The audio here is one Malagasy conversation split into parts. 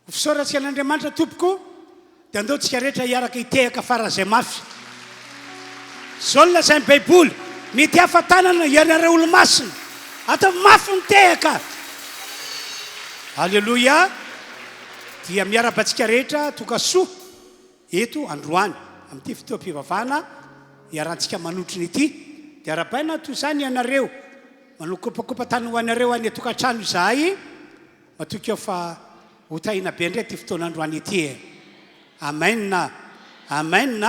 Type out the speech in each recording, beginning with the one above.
Ho fisaorantsika an'Andriamanitra tompoko dia andao tsika rehetra hiaraka hitehaka faran'izay mafy. Izao no lazain'ny Baiboly, Mety hafa tanana ianareo olo-masina. Ataovy mafy ny tehaka. Aleloia. Dia miarahaba antsika rehetra tonga soa eto androany amin'ity fotoam-pivavahana iarahantsika manotrona ity. Dia arahabaina toy izany ianareo. Manokopakopa tany ho anareo any an-tokantrano izahay. Matoky aho fa ho tahiana be indray ity fotoana androany ity e! Amen! Amen!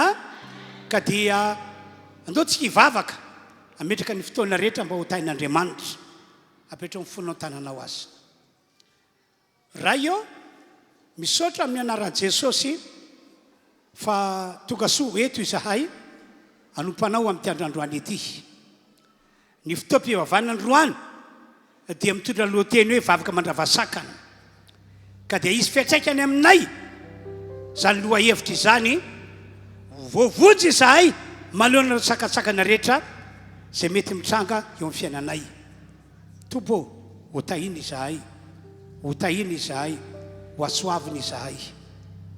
Ka dia andao tsika hivavaka, hametraka ny fotoana rehetra mba ho tahin'Andriamanitra. Apetraho ny fonao an-tananao aza. Ray ô, misaotra amin'ny anaran'i Jesosy fa tonga soa eto izahay hanompo Anao amin'ity andro androany ity. Ny fotoam-pivavahana androany dia mitondra ny lohateny hoe Vavaka mandrava sakana. Ka dia hisy fiantraikany aminay izany lohahevitra izany, ho voavonjy izahay manoloana ireo sakantsakana rehetra izay mety mitranga eo amin'ny fiainanay. Tompo ô, ho tahiana izahay, ho tahiana izahay, ho hasoavina izahay.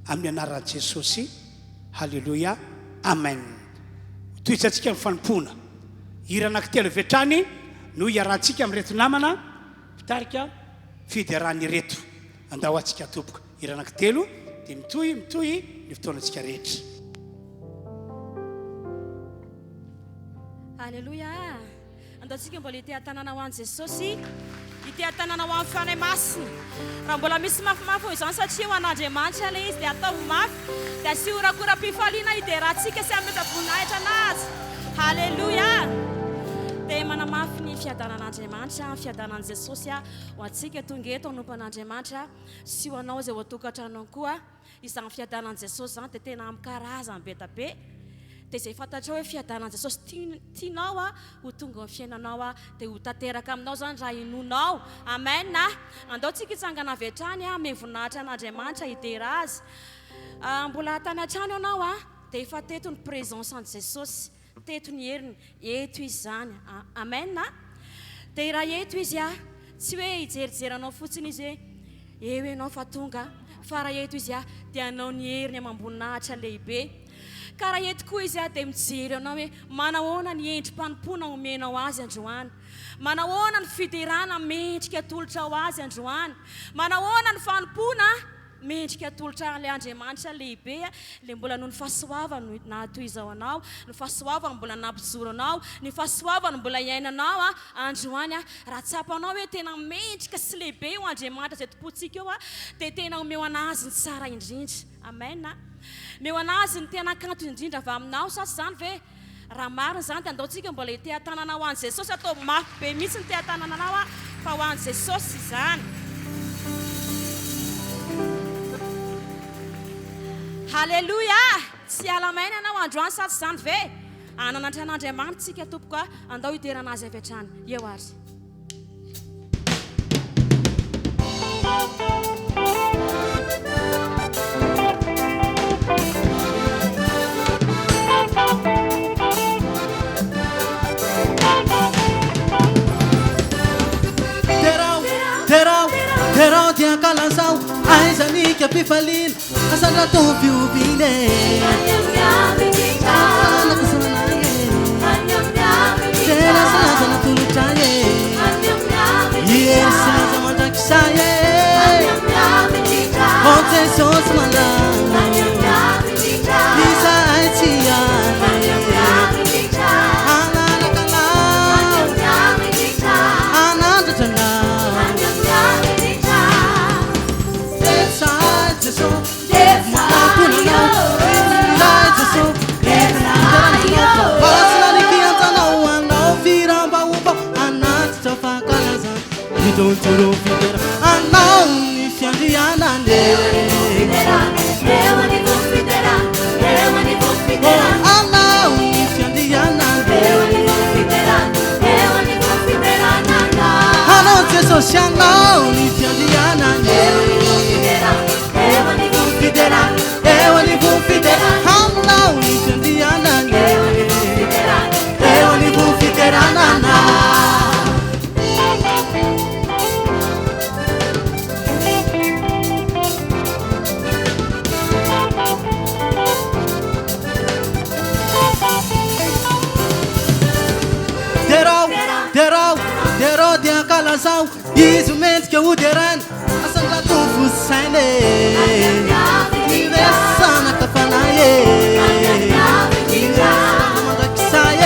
Amin'ny anaran'i Jesosy, Haleloia, Amen. Hotohizantsika ny fanompoana. Hira anankitelo avy hatrany no hiarahantsika amin'ireto namana mpitarika fiderana ireto. Andao antsika tompoko. Hira anankitelo dia mitohy mitohy ny fotoanantsika rehetra. Aleloia! Andao tsika mbola hiteha-tanana ho an'i Jesosy, hiteha-tanana ho an'ny Fanahy Masina. Raha mbola misy mafimafy eo izany satria ho an'Andriamanitra ilay izy dia ataovy mafy, dia asio horakoram-pifaliana hiderantsika sy hametra voninahitra an'Azy. Haleloia! Dia manamafy ny fiadanan'Andriamanitra, ny fiadanan'i Jesosy ho antsika tonga eto hanompo an'Andriamanitra sy ho anao izay ao an-tokantranonao koa. Izany fiadanan'i Jesosy izany dia tena amin'ny karazany be da be. Dia izay fantatrao hoe fiadanan'i Jesosy tianao ho tonga ao amin'ny fiainanao dia ho tanteraka aminao izany raha inoanao. Amen. Andao tsika hitsangana avy hatrany hanome voninahitra an'Andriamanitra hidera Azy. Mbola tany an-trano ianao dia efa teto ny présence an'i Jesosy. Teto ny heriny, eto izy izany. Amen a! Dia raha eto izy a, tsy hoe hijerijery anao fotsiny izy hoe eo ianao fa tonga, fa raha eto izy a, dia hanao ny heriny amam-boninahitra lehibe. Ka raha eto koa izy a, dia mijery anao hoe manahoana ny endri-panompoana omenao azy androany? Manahoana ny fiderana mendrika atolotrao azy androany? Manahoana ny fanompoana Mendrika atolotra an'ilay Andriamanitra lehibe, ilay mbola noho ny fahasoavany no nahatoy izao anao, ny fahasoavany mbola nampijoro anao, ny fahasoavany mbola iainanao androany. Raha tsapanao hoe tena mendrika sy lehibe io Andriamanitra izay tompointsika io, dia tena omeo an'Azy ny tsara indrindra. Amen. Omeo an'Azy ny tena kanto indrindra avy aminao, sa tsy izany ve? Raha marina izany dia andao tsika mbola hiteha-tanana ho an'i Jesosy, atao mafy be mihitsy ny teha-tanananao a, fa ho an'i Jesosy izany. Haleloia! Tsy hiala maina ianao androany sa tsy izany ve? Hananatra an'Andriamanitra tsika tompoko a, andao hiderana Azy avy hatrany. Eo ary. Derao, derao, derao dia ankalazao Aiza ny hikam-pifaliana Asandrato fihobiana e Tena sy laza natolotra e Hery sy laza mandrakizay e Oh Jesosy malala Izahay tsy hiala Hanaraka anao Hanandratra anao Jesosy anao ny fiandrianany Eo anivon'ny fiderana Anao ny fiandrianany Eo anivon'ny fiderana Ankalazao Izy mendrika ho deraina Asandrato fo sy saina e Ny resy fanahy e Ny resy mandrakizay e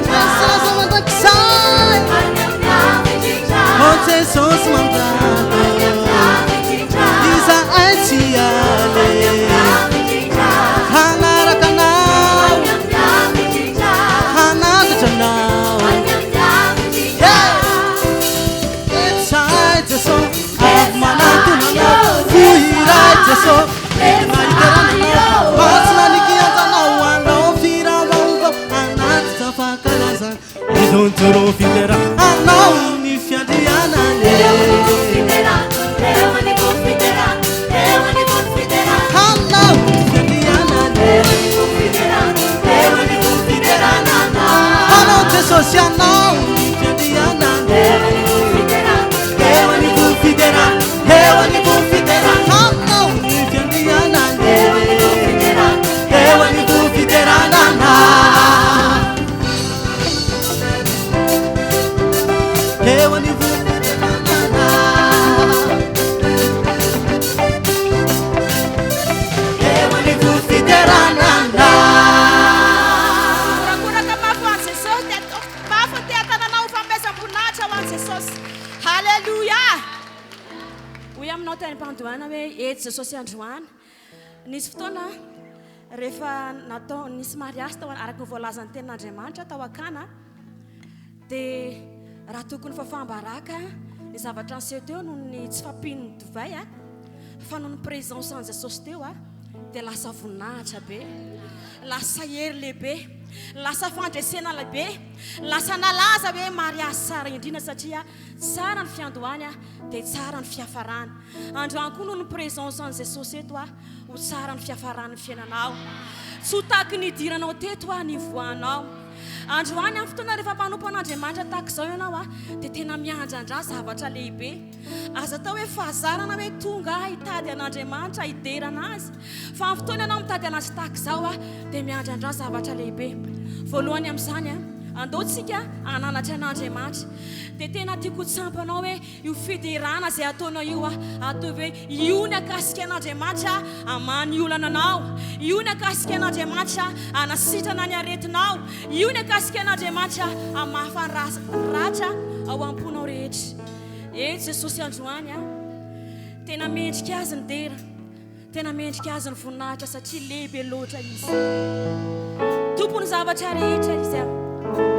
Resy mandrakizay Oh Jesosy mandalo Izahay tsy hiala Hanaraka anao Hanandratra anao Etsay Jeso avy manantona anao Fo iray Jeso entina hiterana anao Masina ny kianjanao anao Fira vaovao anatitra fankalazana Izontoro fiterana anao ny fiandrianany Anao ny fiandrianany Anao Jesosy anao ny fiandrianany Eo anivon'ny fiderana, eo anivon'ny fiderana, anao ny fiandrianany Eo anivon'ny fiderana Eo anivon'ny fiderana Eo anivon'ny fiderana Horakoraka mafy ho an'i Jesosy dia ataovy mafy ny tehatananao ho fanomezam-boninahitra ho an'i Jesosy. Haleloia! Hoy aminao teny am-pandohana hoe eto Jesosy androany. Nisy fotoana rehefa natao nisy mariazy tao araka ny voalazan'ny tenin'Andriamanitra tao Akana dia raha tokony fafam-baraka ny zavatra niseho teo noho ny tsy fahampian'ny divay fa noho ny présence an'i Jesosy teo dia lasa voninahitra be, lasa hery lehibe, lasa fandresena lehibe, lasa nalaza hoe mariazy tsara indrindra satria tsara ny fiandohany dia tsara ny fiafarany. Androany koa noho ny présence an'i Jesosy eto ho tsara ny fiafaran'ny fiainanao. Tsy ho tahaky ny nidiranao teto ny hivoahanao. Androany amin'ny fotoana rehefa mpanompo an'Andriamanitra tahaka izao ianao dia tena miandrandra zavatra lehibe. Aza atao hoe fahazarana hoe tonga aho hitady an'Andriamanitra hiderana Azy, fa amin'ny fotoana ianao mitady an'Azy tahaka izao dia miandrandra zavatra lehibe. Voalohany amin'izany, andao tsika hananatra an'Andriamanitra. Dia tena tiako ho tsampanao hoe io fiderana izay ataonao io, ataovy hoe io ny hakasika an'Andriamanitra hamaha ny olana anao, io ny hakasika an'Andriamanitra hanasitrana ny aretinao, io ny hakasika an'Andriamanitra hamafa ny ratra ao am-ponao rehetra. Eto Jesosy androany a. Tena mendrika azy ny dera. Tena mendrika azy ny voninahitra satria lehibe loatra izy. Tompon'ny zavatra rehetra izy a.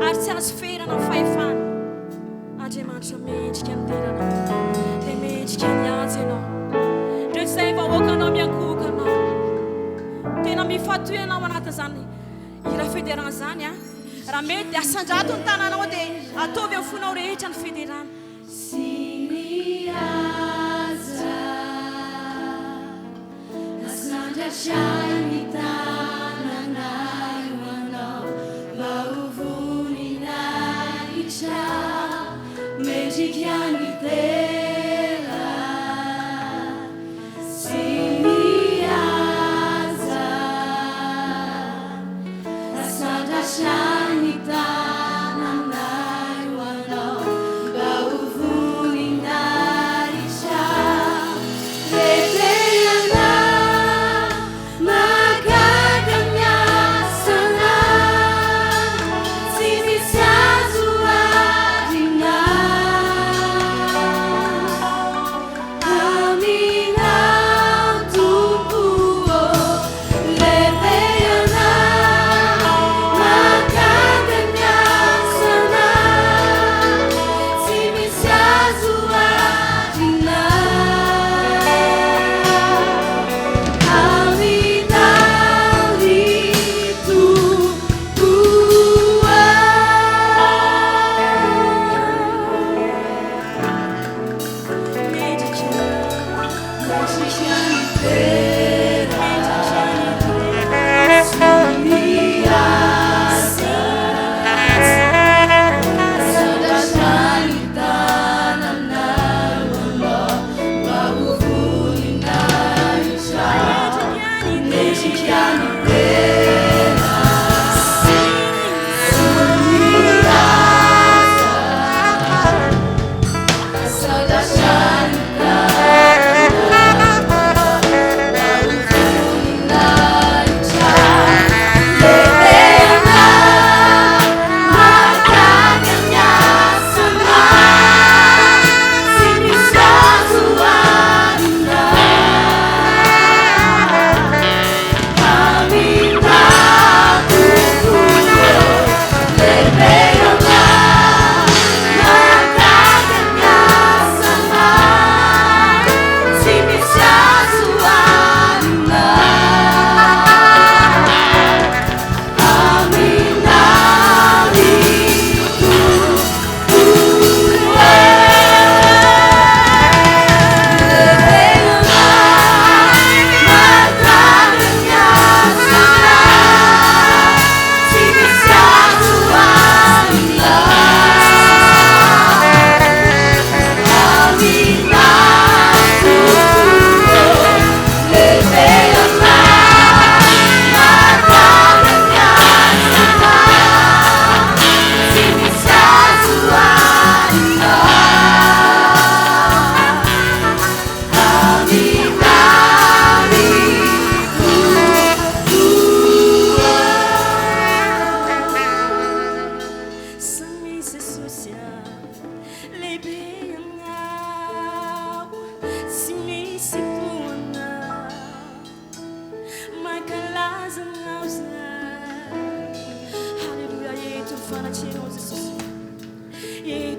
Ary tsy azo ferana ny fahefany. Andriamanitra mendrika ny deranao. Dia mendrika ny azy ianao. Ndreo izay vahoakanao miankohoka anao. Tena mifatohy ianao anatin'izany Hira federana izany a! Raha mety dia asandrato ny tananao dia ataovy amin'ny fonao rehetra ny federana. Sy mihaja Asandratra ny tananay ho anao Mba ho voninahitra Mendrika ny dera Sy mihaja Asandratra ny tananay ho anao Mba ho voninahitra Lehibe ianao Mahagaga ny asanao Tsy misy azo oharina.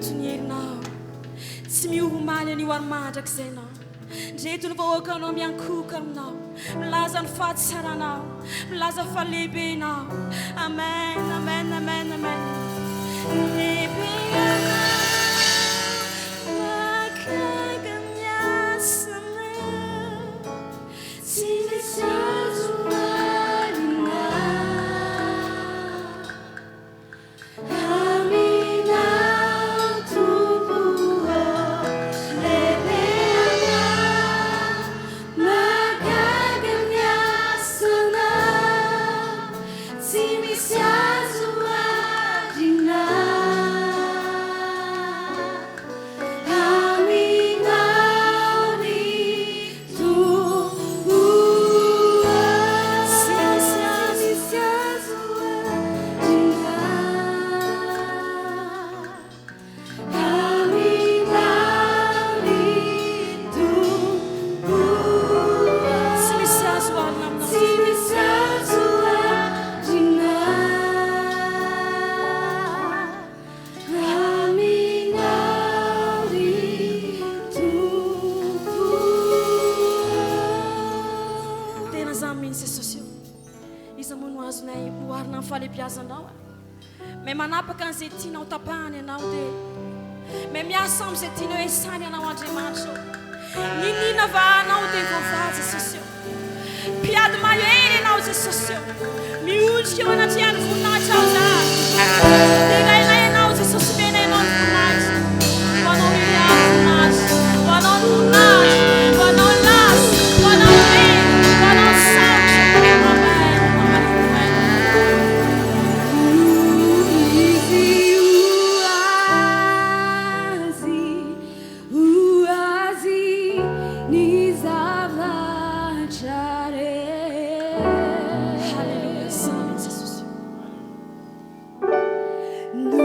Ndreto ny herinao, tsy miova omaly anio ary mandrakizay Ianao. Ndreto ny vahoakanao miankohoka aminao, milaza ny fahatsaranao, milaza fa lehibe Ianao. Amen, amen, amen, amen. Lehibe Ianao, mahagaga ny asanao. Tsy misy azo oharina. Aminao Tompo ô, lehibe Ianao, mahagaga ny asanao, tsy misy azo oharina. Aminao ry Tompo ô, Tsy misy azo. tsy misy azo oharina. Aminao ry Tompo ô, Tsy misy azo oharina aminao. tsy misy azo oharina. Aminao ry Tompo. Tena za mino Jesosy io. Iza moa no azonay oharina amin'ny fahalehibiazanao a? Mais manapaka an'izay tianao tapahana ianao dia mais miasa amin'izay tianao esana ianao Andriamanitra ô. Niniana vahanao dia voavaha Jesosy ô. Mpiady mahery ianao Jesosy ô. Miondrika eo anatrehan'ny voninahitrao za. Derainay ianao Jesosy, omenay anao ny voninahitra. Ho anao irery ihany ny voninahitra. Ho anao ny voninahitra. Ho anao ny laza. Ho anao ny hery. Ho anao ny saotra. Amen. Amen. Amen. Izy ho azy, ho azy ny zavatra Hallelujah. rehetra. Samy Jesosy. No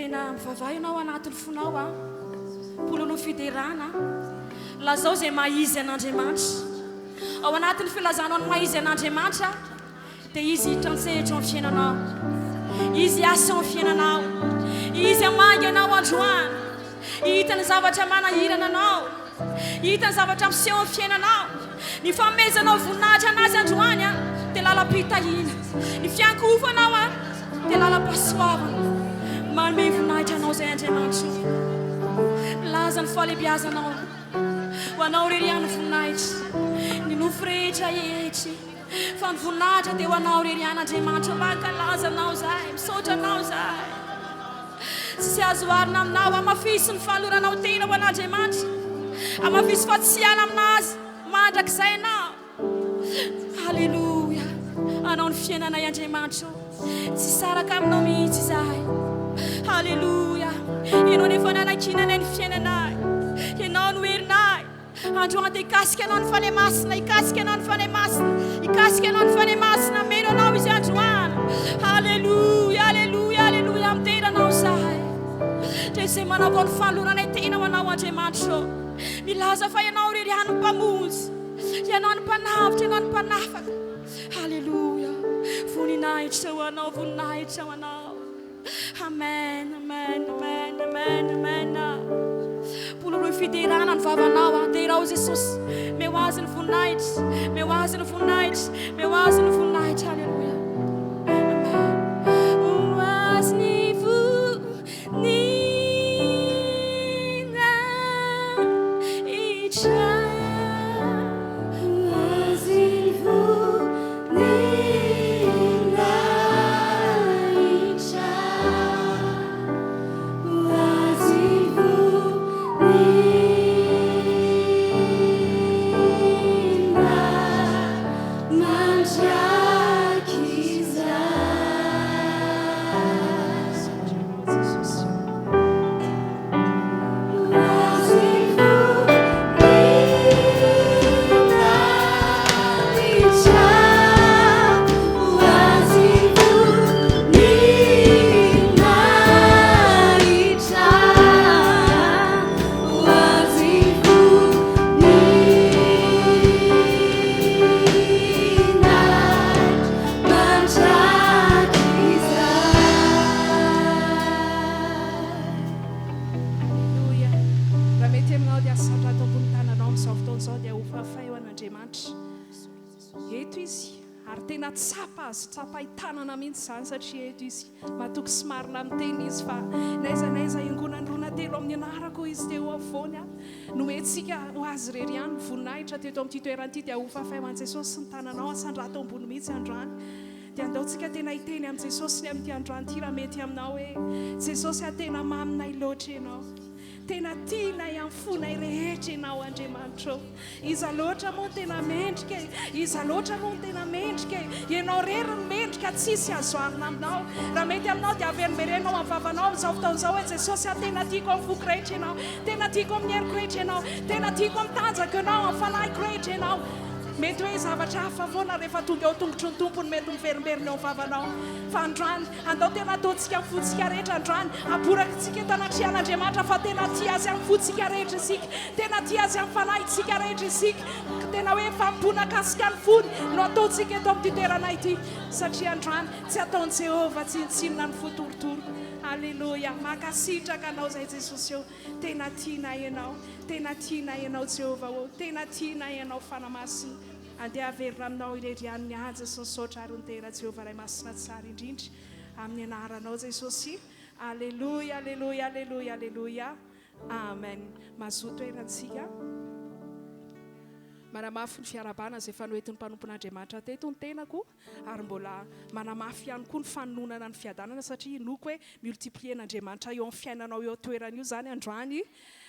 Tena mivavaha ianao anatin'ny fonao an. Pololo fiderana an. Lazao izay maha izy an'Andriamanitra. Ao anatin'ny filazanao ny maha izy an'Andriamanitra dia Izy hiditra an-tsehatra eo amin'ny fiainanao. Izy hiasa eo amin'ny fiainanao. Izy hamangy anao androany. Hita ny zavatra manahirana anao. Hita ny zavatra miseho amin'ny fiainanao. Ny fanomezanao voninahitra an'Azy androany dia lalam-pitahiana. Ny fiankohofanao dia lalam-pahasoavana. Manome voninahitra anao izay Andriamanitra o. Milaza ny fahalehibiazanao. Ho anao irery ihany ny voninahitra. Ny nofo rehetra hietry. Fa ny voninahitra dia ho anao irery ihany Andriamanitra. Mankalaza anao izahay. Misaotra anao izahay. Tsisy azo oharina aminao. Hamafiso ny fanoloranao tena ho an'Andriamanitra. Hamafiso fa tsy hiala aminazy mandrakizay ianao. Aleloia. Anao ny fiainanay Andriamanitra o. Tsy hisaraka aminao mihitsy izahay. Aleloia. Ianao no efa nanankinanay ny fiainanay. Ianao no herinay. Androany dia hikasika anao ny Fanahy Masina, hikasika anao ny Fanahy Masina, hikasika anao ny Fanahy Masina, hameno anao Izy androany. Aleloia, aleloia, aleloia, midera anao izahay. Dia izay manavao ny fanoloranay tena ho anao Andriamanitra ô. Milaza fa Ianao irery ihany no Mpamonjy, Ianao no Mpanavotra, Ianao no Mpanafaka. Aleloia, voninahitra ho anao, voninahitra ho anao. Amen amen amen amen amen Pololoy fiderana ny vavanao ah derao Jesosy meo azy ny voninahitra meo azy ny voninahitra meo azy ny voninahitra Alléluia Amen Ho azy ny voninahitra Ho azy ny voninahitra, ho azy ny voninahitra mandrakizay. Aleloia. Raha mety aminao dia asandrato ambony tananao amin'izao fotoana izao dia hofafay ho an'Andriamanitra. Eto Izy ary tena tsapa azo tsapain-tanana mihitsy izany satria eto Izy. Matoky sy marina amin'ny teny Izy fa n'aiza n'aiza iangonany roa na telo amin'ny anarako hoy Izy dia eo afovoany aho. Nomentsika ho Azy irery ihany ny voninahitra teto amin'ity toerana ity dia hofafay ho an'i Jesosy ny tananao asandrato ambony mihitsy androany. Dia andao tsika tena hiteny amin'i Jesosy ny amin'ity androany ity raha mety aminao hoe, Jesosy a tena maminay loatra Ianao. Tena tianay amin'ny fonay rehetra Ianao Andriamanitra ô. Iza loatra moa no tena mendrika e? Iza loatra moa no tena mendrika e? Ianao irery no mendrika, tsisy azo oharina aminao. Raha mety aminao dia averimberenao amin'ny vavanao amin'izao fotoana izao hoe, Jesosy a tena tiako amin'ny foko rehetra Ianao. Tena tiako amin'ny heriko rehetra Ianao. Tena tiako amin'ny tanjako Ianao, amin'ny fanahiko rehetra Ianao. Mety hoe zavatra hafa foana rehefa tonga eo tongotry ny Tompo no mety miverimberina eo amin'ny vavanao. Fa androany, andao tena ataontsika amin'ny fontsika rehetra androany, aborakintsika eto anatrehan'Andriamanitra fa tena tia Azy amin'ny fontsika rehetra isika, tena tia Azy amin'ny fanahintsika rehetra isika. Tena hoe fanompoana kasika ny fony no ataontsika eto amin'ity toerana ity, satria androany tsy ataon'i Jehovah tsinontsinona ny fo torotoro. Aleloia! Mankasitraka Anao izay Jesosy ô! Tena tianay Ianao, tena tianay Ianao Jehovah ô, tena tianay Ianao Fanahy Masina. Andeha haverina Aminao irery ihany ny haja sy ny saotra ary ny dera Jehovah Ray Masina tsara indrindra. Amin'ny anaranao Jesosy. Aleloia, aleloia, aleloia, aleloia. Amen. Mazoto erantsika. Manamafy ny fiarahabana izay efa noentin'ny mpanompon'Andriamanitra teto ny tenako. Ary mbola manamafy ihany koa ny fanononana ny fiadanana satria inoako hoe multiplier-n'Andriamanitra eo amin'ny fiainanao eo an-toerana io izany androany.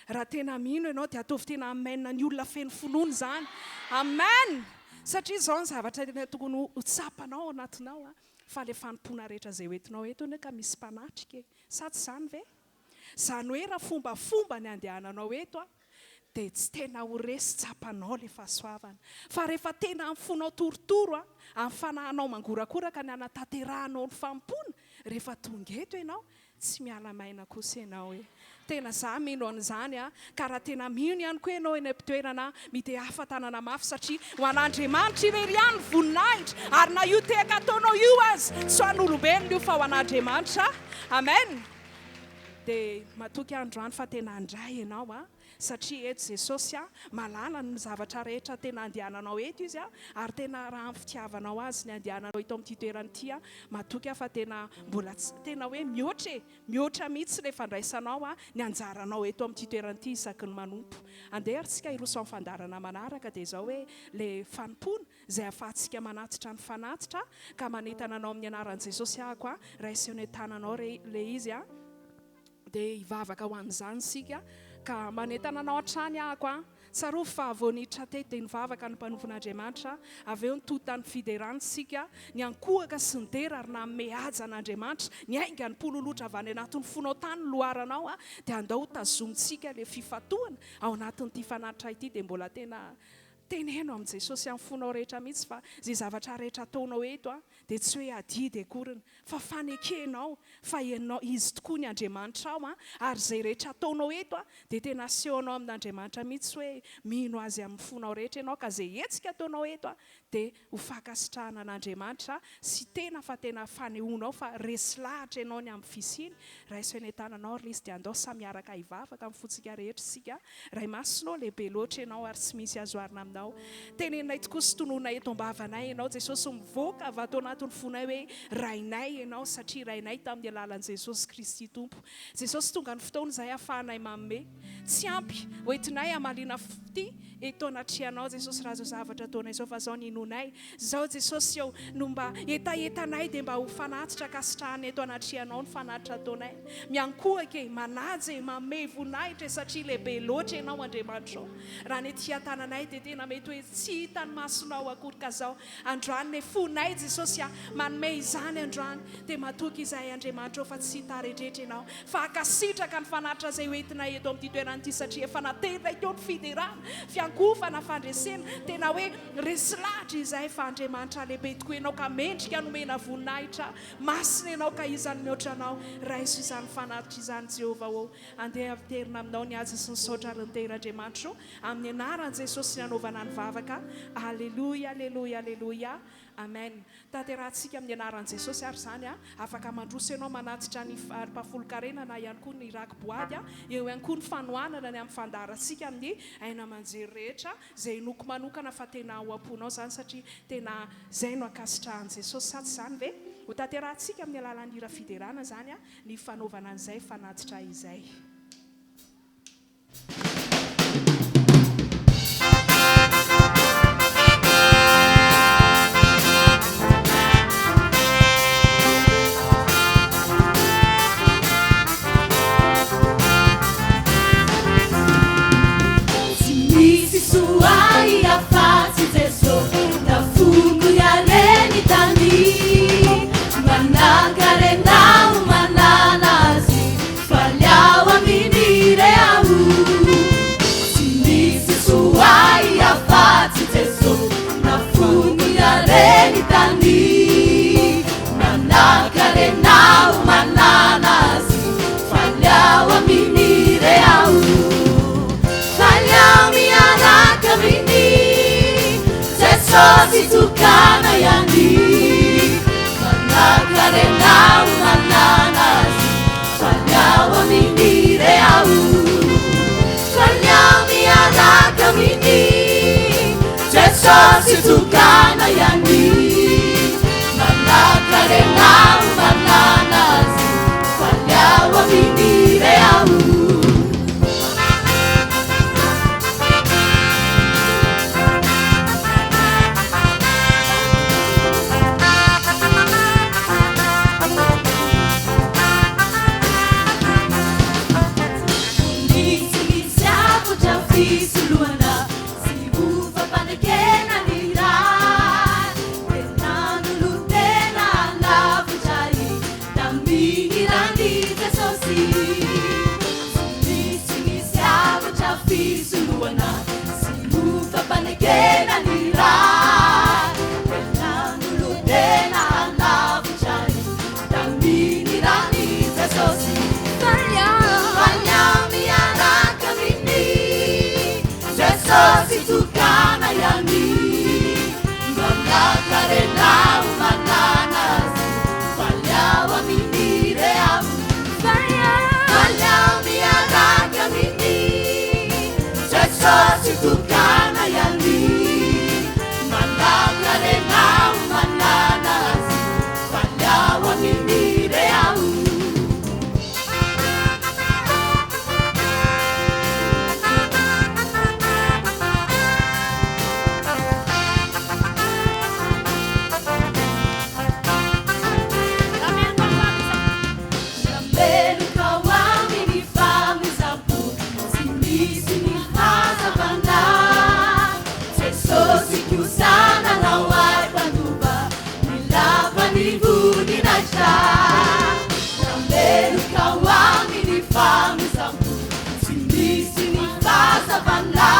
Raha tena mino ianao dia ataovy tena amen ny olona feno finoana izany. Amen! Satria izao ny zavatra tena tokony ho tsapanao ao anatinao fa ilay fanompoana rehetra izay hoentinao eto anie ka misy mpanatrika e! Sa tsy izany ve? Izany hoe raha fombafomba ny andehananao eto an, dia tsy tena ho resy tsapanao ilay fahasoavana. Fa rehefa tena amin'ny fonao torotoro an, amin'ny fanahinao mangorakoraka ny hanatanterahanao ny fanompoana, rehefa tonga eto ianao, Tsy miala maina kosa ianao e. Tena za mino an'izany a! Ka raha tena mino ihany koa ianao eny am-pitoerana, mitehafa tanana mafy satria ho an'Andriamanitra irery ihany ny voninahitra ary na io tehaka ataonao io aza tsy ho an'olombelona io fa ho an'Andriamanitra. Amen! Dia matoky aho androany fa tena handray ianao a! Satria eto Jesosy a, mahalala ny zavatra rehetra tena andehananao eto Izy a, ary tena raha amin'ny fitiavanao Azy ny andehananao eto amin'ity toerana ity a, matoky aho fa tena mbola tsy, tena hoe mihoatra e, mihoatra mihitsy ilay fandraisanao a, ny anjaranao eto amin'ity toerana ity isaky ny manompo. Andeha ary tsika hiroso amin'ny fandaharana manaraka dia izao hoe ilay fanompoana izay ahafahantsika manatitra ny fanatitra ka manentana anao amin'ny anaran'i Jesosy ahako a, raiso eny an-tananao re ilay izy a. Dia hivavaka ho an'izany isika, ka manentana anao hatrany ahako an! Tsarovy fa vao niditra teto dia nivavaka ny mpanompon'Andriamanitra, avy eo nitohy ny fiderana isika, niankohoka sy nidera ary nanome haja an'Andriamanitra, niainga nipololotra avy any anatin'ny fonao tany ny loharanao an! Dia andao ho tazomintsika ilay fifantohana ao anatin'ity fanatitra ity dia mbola tena teneno amin'i Jesosy amin'ny fonao rehetra mihitsy fa izay zavatra rehetra ataonao eto an! Dia tsy hoe adidy akoriny fa fanekenao fa ianao, Izy tokoa ny Andriamanitrao an, ary izay rehetra ataonao eto an, dia tena asehonao amin'Andriamanitra mihitsy hoe mino Azy amin'ny fonao rehetra ianao, ka izay hetsika ataonao eto an, dia ho fankasitrahana an'Andriamanitra sy tena fa tena fanehoanao fa resy lahatra ianao ny amin'ny fisiany. Raiso eny an-tananao ry Lisy dia andao samy hiaraka hivavaka amin'ny fontsika rehetra isika. Ray Masina ô, lehibe loatra Ianao ary tsy misy azo oharina Aminao. Teneninay tokoa sy tononay eto am-bavanay Ianao Jesosy, mivoaka avy ato anatin'ny fonay hoe Rainay Ianao satria Rainay tamin'ny alalan'i Jesosy Kristy Tompo. Jesosy tonga ny fotoana izay ahafahanay manome. Tsy ampy hoentinay hamaliana fitia eto anatrehanao Jesosy raha izao zavatra ataonay izao fa izao ny inoanay. Izao Jesosy ô no mba hetahetanay dia mba ho fanatitra ankasitrahana eto anatrehanao ny fanatitra ataonay. Miankohoka e, manaja e, manome voninahitra e satria lehibe loatra ianao Andriamanitra ô. Raha ny ety an-tananay dia tena mety hoe tsy hitan'ny masonao akory ka zao androany ny fonay Jesosy a, manome izany androany dia matoky izahay Andriamanitra ô fa tsy hitaredretra ianao fa hankasitraka ny fanatitra izay hoentinay eto amin'ity toerana ity satria efa naterinay teo ny fiderana, fiankohofana, fandresena, tena hoe resy lahatra izahay fa Andriamanitra lehibe tokoa ianao ka mendrika nomena voninahitra Masina Ianao ka iza no mihoatra Anao? Raiso izany fanatitra izany Jehovah ô. Andeha aterina Aminao ny haja sy ny saotra ary ny dera Andriamanitro ô. Amin'ny anaran'i Jesosy ny anaovana ny vavaka. Aleloia aleloia aleloia. Amen. Tanterahantsika amin'ny anaran'i Jesosy ary izany a. Afaka mandroso ianao manatitra ny fari-pahafolon-karena na ihany koa ny raki-boady a. Eo ihany koa ny fanohanana ny amin'ny fandaharantsika amin'ny haino aman-jery rehetra. Izay inoako manokana fa tena ao am-ponao izany satria tena izay no ankasitrahan'i Jesosy sa tsy izany ve? Ho tanterahantsika amin'ny alalan'ny hira fiderana izany ny fanaovana an'izay fanatitra izay. Tsy misy soa ahy afa-tsy Jeso Nafoko ny hareny tany Manan-karena aho manana Azy Faly aho aminy re aho Tsy misy soa ahy afa-tsy Jeso Nafoko ny hareny tany Manan-karena aho manana Azy Faly aho aminy re aho Faly aho miaraka aminy Jesosy tokana ihany Manan-karena aho manana Azy Faly aho aminy re aho Faly aho miaraka aminy Jesosy tokana ihany Manan-karena aho manana Azy Faly aho aminy re aho. Tsy misy ankoatra fisoloana sy ho fampanekena ny ra dia nanolo-tena hanavotra ahy Tamin'ny ran'i Jesosy, tsy misy misy zavatra fisoloana sy ho fampanekena ny ra. Dia nanolo-tena hanavotra ahy tamin'ny ran'i Jesosy. Jesosy tokana ihany Manankarena ho manana Azy Faly aho aminy re aho Faly aho miaraka aminy Jesosy tokana ihany Manankarena ho manana Azy Faly aho aminy re aho. Nameloka ho amin'ny famoizam-po tsy misy ny hazavana. Jesosy kosa nanao ahy mpandova ny lapan'ny voninahitra. Nameloka ho amin'ny famoizam-po tsy misy ny fahazavana.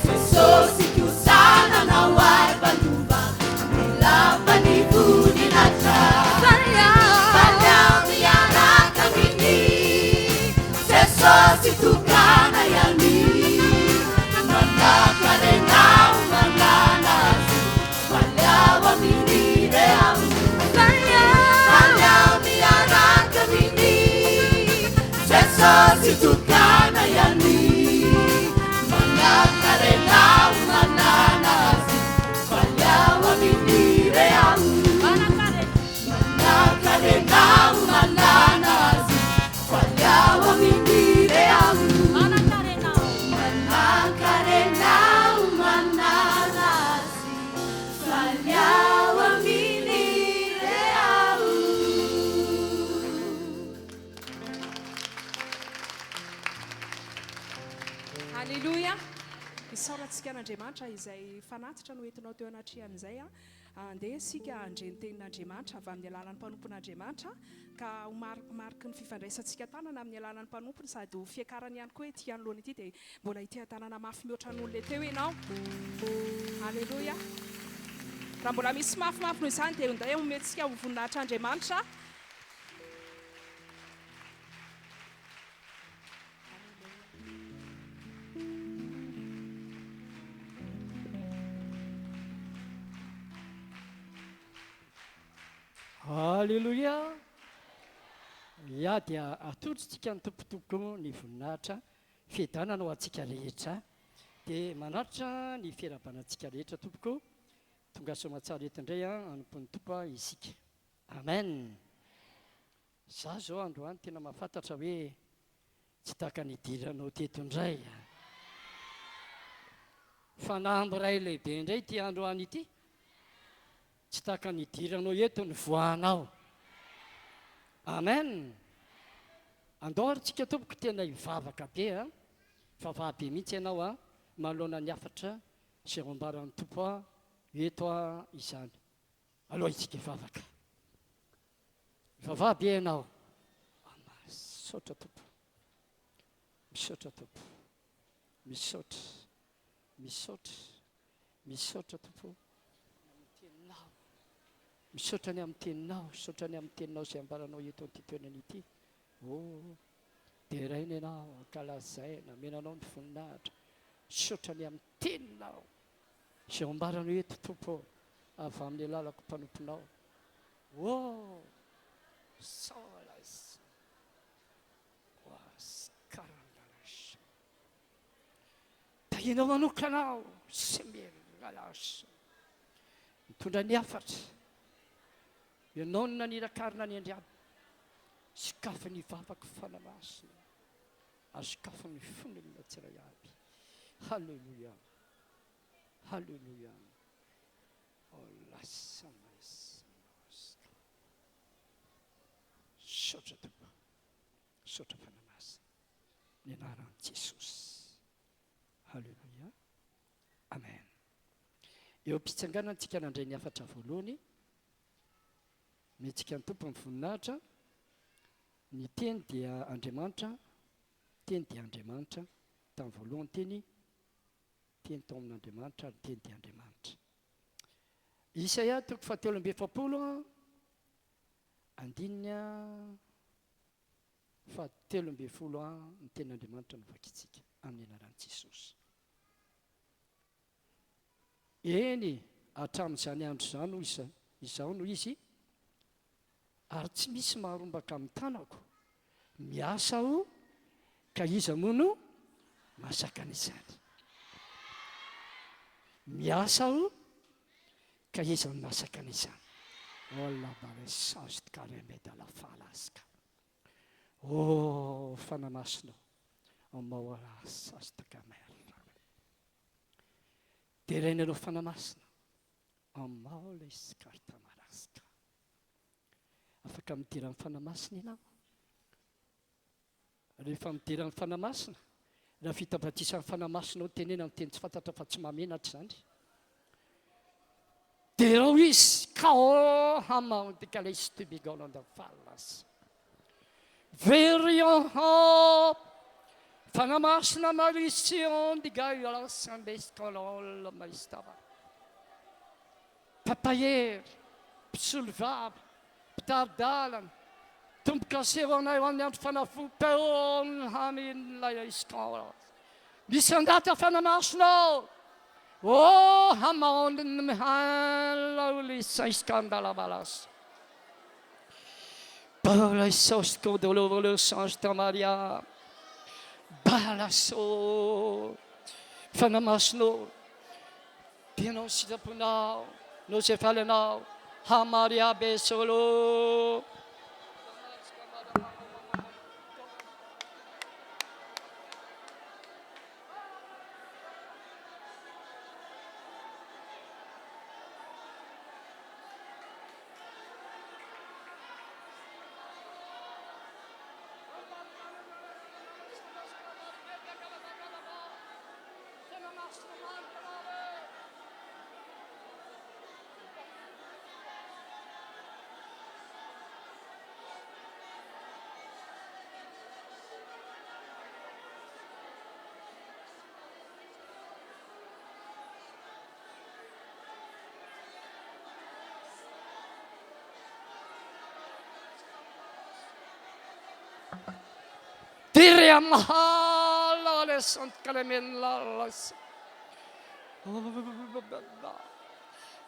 Jesosy kosa nanao ahy mpandova ny lapan'ny voninahitra. Faly aho miaraka aminy, Jesosy tokana ihany. Manankarena aho manana Azy. Faly aho aminy re aho. Faly aho miaraka aminy Jesosy tokana ihany. Manankarena aho manana Azy. Faly aho aminy re aho. Manankarena aho manana Azy. Faly aho aminy re aho. Manankarena aho manana Azy. Faly aho aminy re aho. Aleloia! Isaorantsika an'Andriamanitra izay fanatitra noentinao teo anatrehan'izay. Andeha isika handre ny tenin'Andriamanitra avy amin'ny alalan'ny mpanompon'Andriamanitra ka ho mariky ny fifandraisantsika tanana amin'ny alalan'ny mpanompony sady ho fiakarany ihany koa ety anoloana ety dia mbola hiteha-tanana mafy mihoatra noho ilay teo ianao. Aleloia! Raha mbola misy mafimafy noho izany dia ndeha omentsika ho voninahitr'Andriamanitra. Alléluia! Ya dia atolotsika ny Tompo tompoko ny voninahitra, fiadanana ho antsika rehetra. Dia manaritra ny fiarahabana antsika rehetra tompoko. Tonga soamatsara eto indray hanompo ny Tompo isika. Amen! Za zao androany tena mahafantatra hoe tsy tahaka ny idiranao teto indray a! Fanamby iray lehibe indray ity androany ity, tsy tahaka ny idiranao eto ny voanao. Amen! Andao ary tsika tompoko tena hivavaka be a! Vavaha be mihitsy ianao a, manoloana ny hafatra izay ho ambaran'ny Tompo eto a izany. Aloha isika hivavaka. Mivavaha be ianao. Misaotra Tompo. Misaotra Tompo. Misaotra. Misaotra. Misaotra Tompo. Teninao. Misaotra ny amin'ny teninao. Misaotra ny amin'ny teninao izay ambaranao eto amin'ity toerana ity. Oh, deraina ianao, ankalazaina, omena anao ny voninahitra. Misaotra ny amin'ny teninao. Izay ambaranao eto Tompo ô, avy amin'ny alalako mpanomponao. Oh! Solas. Was karandalas. Tahianao manokana aho, Semergalas. Mitondra ny hafatra. Ianao no nanirakarina ny andriana. Sokafy ny vavako Fanahy Masina. Ary sokafy ny fon'olona tsiray avy. Haleloia. Haleloia. Misaotra Tompo. Misaotra Fanahy Masina. Ny anaran'i Jesosy. Haleloia. Amen. Eo am-pitsanganana tsika nandray ny hafatra voalohany. Mihetsika ny Tompo ny voninahitra. Ny teny dia Andriamanitra. Teny dia Andriamanitra. Tamin'ny voalohany teny Teny tao amin'Andriamanitra ary ny Teny dia Andriamanitra. Isaia toko fahatelo amby efapolo andininy fahatelo ambin'ny folo ny tenin'Andriamanitra no vakintsika amin'ny anaran'i Jesosy. Eny, hatramin'izany andro izany, hoy izy, izao no izy, ary tsy misy maharombaka amin'ny tanako. Miasa aho, ka iza moa no mahasakana izany? Miasa aho, ka iza no mahasakana izany? Ola bale kareme da la falaska. Oh, Fanahy Masina ô, maola sast kamer. Deraina anao Fanahy Masina. Amaola iskarta maraska. Afaka midera ny Fanahy Masina ianao. Rehefa midera ny Fanahy Masina, raha vita batisa ny Fanahy Masina ao, tenena ny teny tsy fantatra fa tsy mahamenatra izany. Derao izy, ka oh hamaondikalaistybigaolandafalas. Verion ho Fanahy Masina Marision digaiolasambeskolol maistava. Mpampahery, mpisolovava, mpitari-dalana, Tombo-kase ho anay ho an'ny andro fanafo Peon hamin laiaiskao Misandrata Fanahy Masina ô Oh hamaon mihalaolisaiskandalavalas Balaisoskodolovolosantamaria Balaso Fanahy Masina ô Dia anao ny sitraponao no izay faly anao Ha Maria Besolo.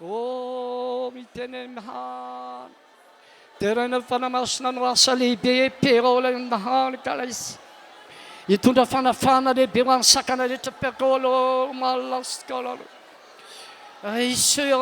Oh, miteny mihan. Deraina ny Fanahy Masina no asa lehibe Perole mihan kalais. Hitondra fanafahana lehibe ho an'ny sakana rehetra Perolo malas kalalo. Aisy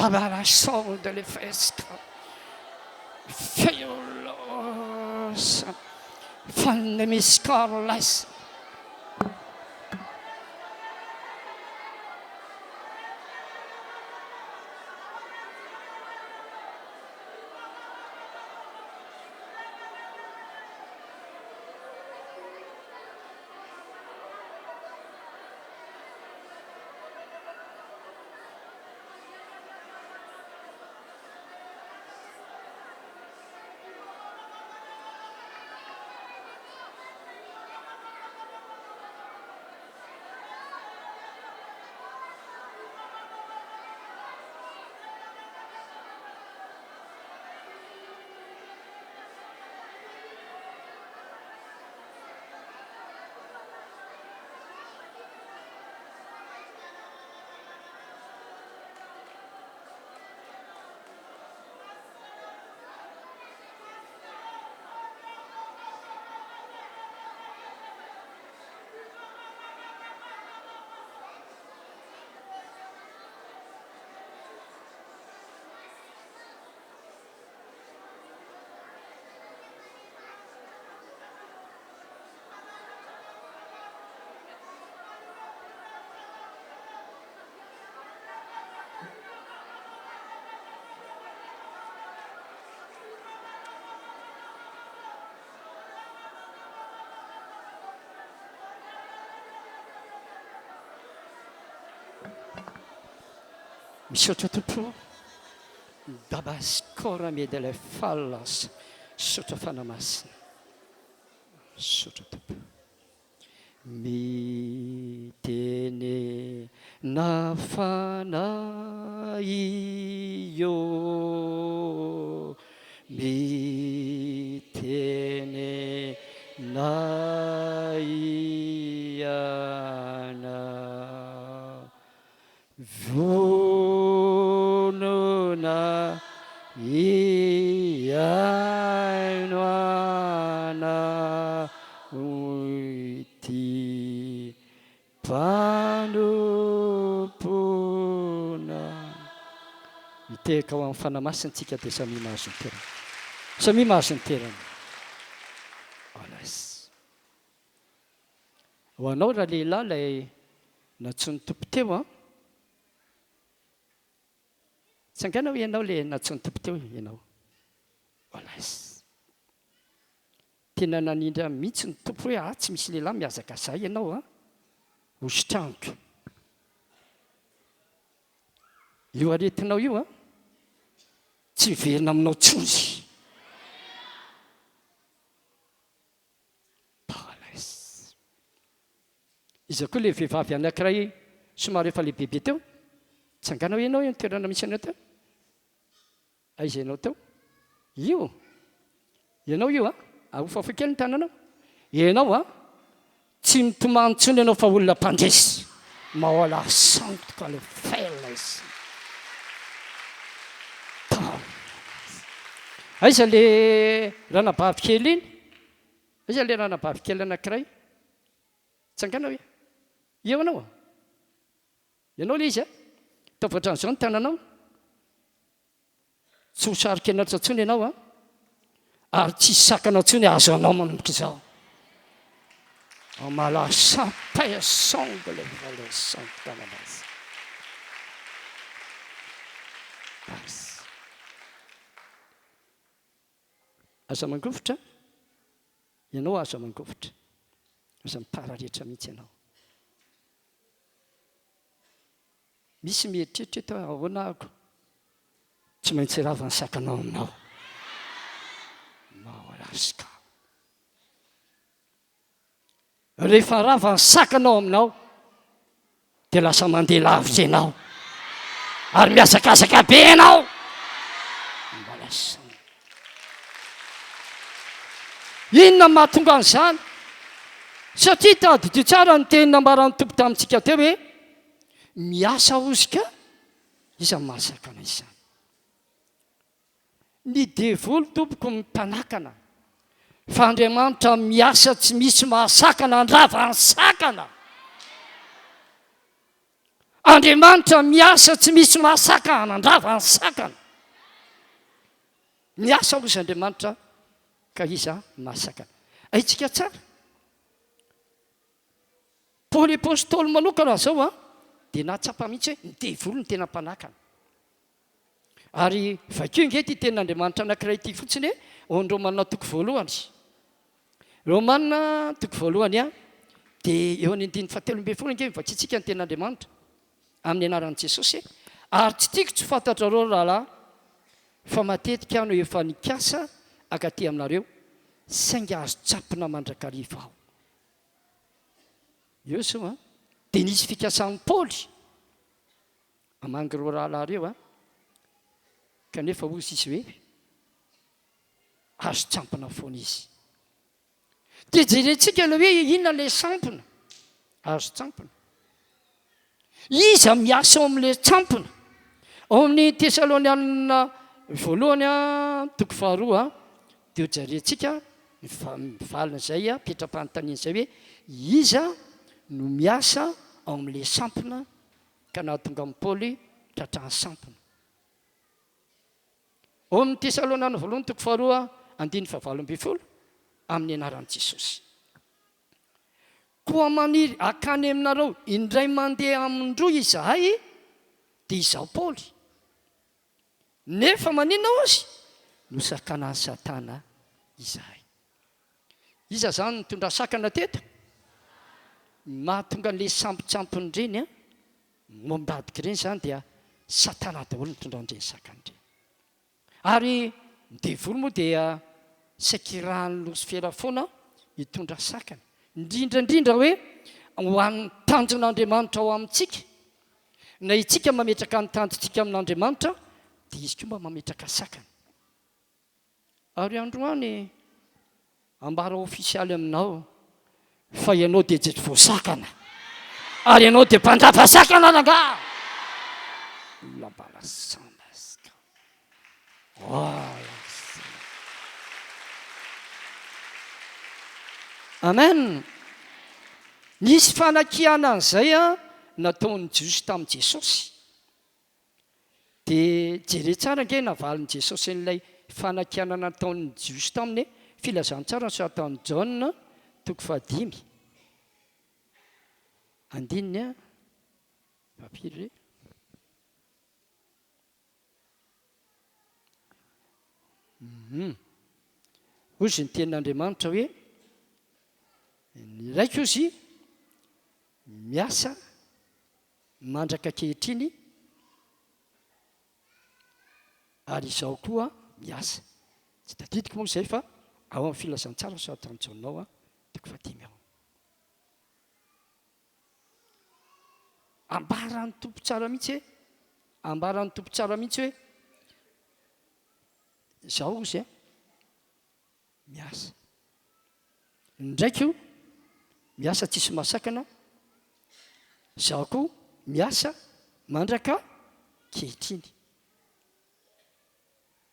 Dabarason de lefesca. Feolos. Fandemiscarles. Misaotra Tompo o. Dabascora medele fallas. Misaotra Fanahy Masina. Misaotra Tompo. Mitenena Fanahy ô, mitenena Ianao. Vonona hihaino anao ity mpanompona. Mitehaka ao amin'ny Fanahy Masina tsika dia samia mahazo ny toerana. Samia mahazo ny toerana. Alas. Ho anao ralehilahy ilay nantsoin'ny Tompo teo an! Tsangana hoe ianao ilay nantsoin'ny Tompo teo ianao. Alas. Tena nanindry ahy mihitsy ny Tompo hoe ah tsy misy lehilahy mihazakazaha ianao an! Hositraniko. Io aretinao io an! Tsy miverina aminao intsony. Paralys. Iza koa ilay vehivavy anankiray somary efa lehibebe teo? Tsangana hoe ianao eo ny toerana misy anao teo? Aiza ianao teo? Io? Ianao io a? Ahofahofa kely ny tananao. Ianao a? Tsy mitomany intsony ianao fa olona mpandresy. Mahoala santoka le feles. Aiza le ranabavy kely iny? Aiza le ranabavy kely anankiray? Tsangana hoe. Eo anao. Ianao le izy a. Ataovy ohatran'izao ny tananao. Tsy ho saro-kenatra intsony ianao an! Ary tsy hisy sakana intsony hahazo anao manomboka izao. Aza mangovitra, ianao aza mangovitra, aza mitararetra mihitsy ianao. Misy mieritreritra eto hoe ahoana ako? Tsy maintsy rava ny sakanao aminao. Mahoraska. Rehefa rava ny sakanao aminao dia lasa mandeha lavitra ianao ary mihazakazaka be ianao. Mba lasa. Inona no mahatonga an'izany? Satria tadidio tsara ny teny nambaran'ny Tompo tamintsika teo hoe Miasa ozy ka iza no mahasakana izany? Ny devoly tompoko no mpanakana fa Andriamanitra miasa tsy misy mahasakana handrava ny sakana. Andriamanitra miasa tsy misy mahasakana, handrava ny sakana. Miasa hozy Andriamanitra ka iza mahasakana. Haintsika tsara. Paoly Apostoly manokana zao an, dia nahatsapa mihitsy hoe ny devoly no tena mpanakana. Ary vakio ange ity tenin'Andriamanitra anankiray ity fotsiny e, ao amin'ny Romana toko voalohany. Romana toko voalohany an, dia eo amin'ny andininy fahatelo ambin'ny folo ange vakintsika ny tenin'Andriamanitra amin'ny anaran'i Jesosy e. Ary tsy tiako tsy fantatrareo ry rahalahy fa matetika aho no efa nikasa hankaty aminareo, saingy azo tsapina mandrakariva aho. Eo izao an, dia nisy fikasan'i Paoly hamangy ireo rahalahy ireo an, kanefa hoy izy hoe azo tsampina foana izy. Dia jerentsika ilay hoe inona ilay sampona, azo tsampina. Iza miasa ao amin'ilay tsampona? Ao amin'ny Tesalonianina voalohany toko faharoa dia hojerentsika ny valin'izay petra-panontaniana izay hoe iza no miasa ao amin'ilay sampona ka nahatonga an'i Paoly tratran'ny sampona. Ao amin'ny Tesalonianina voalohany toko faharoa andininy fahavalo ambin'ny folo amin'ny anaran'i Jesosy. Koa maniry hakany aminareo indray mandeha amindroa izahay, dia izaho Paoly. Nefa maninona hozy? Nosakanan'i Satana izahay. Iza izany nitondra sakana teto? Mahatonga an'ilay sampontsampony ireny an, mombadika ireny izany dia Satana daholo nitondra an'ireny sakana ireny. Ary ny devoly moa dia saika irahan'i Losifera foana hitondra sakana, indrindra indrindra hoe ho an'ny tanjon'Andriamanitra ao amintsika. Na itsika mametraka ny tanjontsika amin'Andriamanitra dia izy koa mba mametraka sakana. Ary androany Ambara ofisialy aminao fa ianao dia tsy voasakana ary ianao dia mpandrava sakana rangaha! Labalasambaska. Amen. Nisy fanakianana an'izay nataon'ny Jiosy tamin'i Jesosy. Dia jereo tsara ange navalin'i Jesosy an'ilay fanakianana nataon'ny Jiosy taminy e! Filazantsara nosoratan'i Jaona toko fahadimy andininy fahafiry re? Hum. Hozy ny tenin'Andriamanitra hoe ny raiko hozy miasa Mandraka ankehitriny ary izaho koa miasa. Tsy tadidiko moa izay fa ao amin'ny filazantsara soratan'i Jaona ao toko fahadimy ao. Ambaran'ny Tompo tsara mihitsy hoe, ambaran'ny Tompo tsara mihitsy hoe, izaho hozy a. Miasa. Ndraiko miasa tsisy mahasakana, zaho koa miasa mandraka ankehitriny.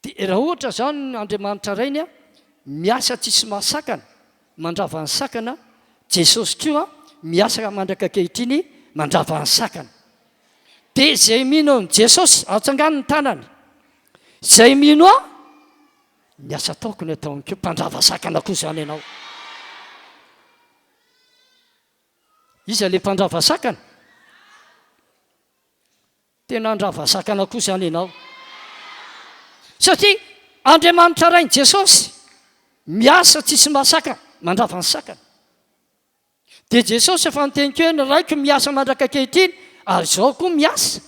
Dia raha ohatra zany Andriamanitra Rainy miasa tsisy mahasakana, mandrava ny sakana, Jesosy koa miasa mandraka ankehitriny mandrava ny sakana. Dia izay mino an'i Jesosy, atsangano ny tanany, izay mino ahy, Ny asa ataoko ny ataony koa, mpandrava sakana koa izany ianao. Iza ilay mpandrava sakana? Tena handrava sakana koa izany ianao. Satria Andriamanitra Rain'i Jesosy miasa tsisy mahasakana, mandrava ny sakana. Dia Jesosy efa niteny koa hoe ny Raiko miasa mandraka ankehitriny ary izaho koa miasa.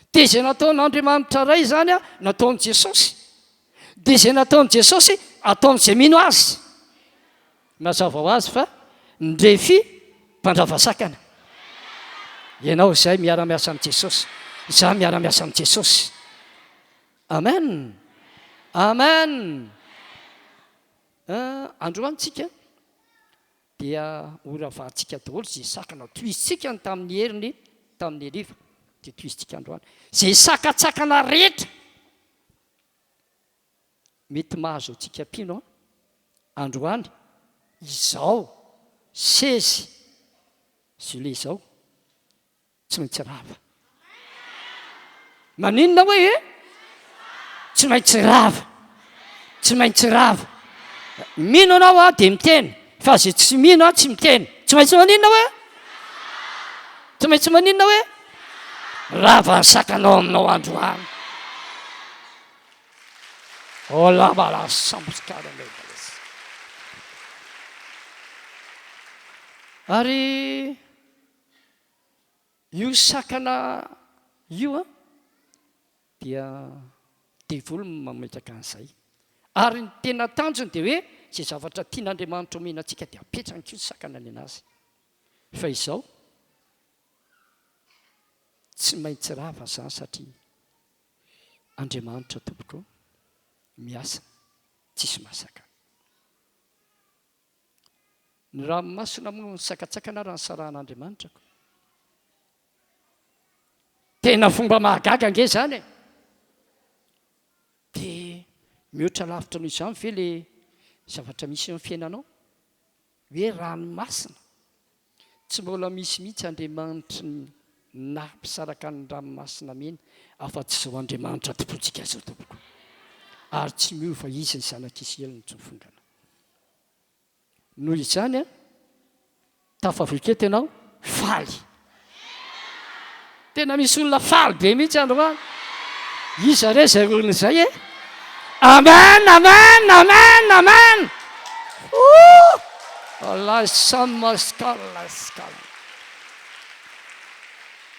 Dia izay nataon'Andriamanitra Ray izany nataon'i Jesosy. Dia izay nataon'i Jesosy ataon'izay mino Azy. Mazava ho azy fa ny refi mpandrava sakana. Ianao izay miara-miasa amin'i Jesosy. Izaho miara-miasa amin'i Jesosy. Amen. Amen. Androany tsika dia ho ravahantsika daholo izay sakana tohizintsika ny tamin'ny heriny tamin'ny heriva dia tohizintsika androany izay sakatsakana rehetra mety mahazo antsika mpino androany izao seize juillet izao. Tsy maintsy rava. Maninona hoe e? Tsy maintsy rava. Tsy maintsy rava. Mino anao aho dia miteny, fa izay tsy mino aho tsy miteny. Tsy maintsy maninona hoe? Tsy maintsy maninona hoe? Rava ny sakanao aminao androany. Oh lava la sambosikara Ary Io sakana io an, dia devoly no mametraka an'izay. Ary ny tena tanjony dia hoe izay zavatra tian'Andriamanitra omena antsika dia apetrany koa ny sakana ny anazy. Fa izao, tsy maintsy rava izany satria Andriamanitra tompoko miasa tsisy mahasakana. Ny ranomasina moa nisakatsakana raha nisarahan'Andriamanitra ko. Tena fomba mahagaga ange izany e! Dia mihoatra lavitra noho izany ve le zavatra misy eo amin'ny fiainanao? Hoe ranomasina? Tsy mbola misy mihitsy Andriamanitry ny naha-mpisaraka ny ranomasina mena afa-tsy izao Andriamanitra tompontsika izao tompoko. Ary tsy miova Izy ny zanak'Isiraely no tsy mifongana. Noho izany an, tafavoaka eto ianao, faly. Tena misy olona faly be mihitsy androany. Iza re izay olona izay e? Amen, amen, amen, amen. Ouh! Allah samaskal, skal.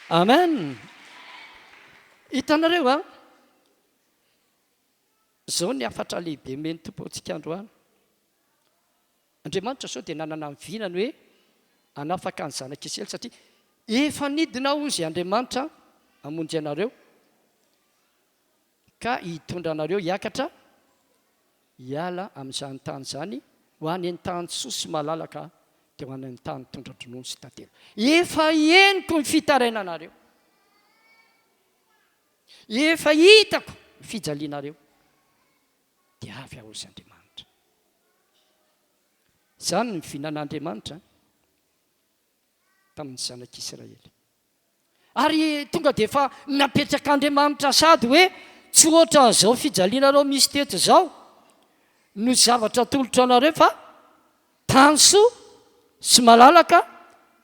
Amen. Hitanareo an? Izao ny hafatra lehibe omen'ny Tompo antsika androany. Andriamanitra izao dia nanana ny vinany hoe hanafaka ny zanak'Israely satria efa nidina hozy Andriamanitra hamonjy anareo ka hitondra anareo hiakatra hiala amin'izany tany izany ho any an-tany soa sy malalaka dia ho any an-tany tondra-dronono sy tantely. Efa henoko ny fitarainanareo. Efa hitako ny fijalianareo. Dia avy aho hozy Andriamanitra. Izany ny vinan'Andriamanitra tamin'ny zanak'Israely. Ary tonga dia efa napetrak'Andriamanitra sady hoe tsy ohatran'izao fijalianareo misy teto izao no zavatra atolotro anareo fa tany soa sy malalaka,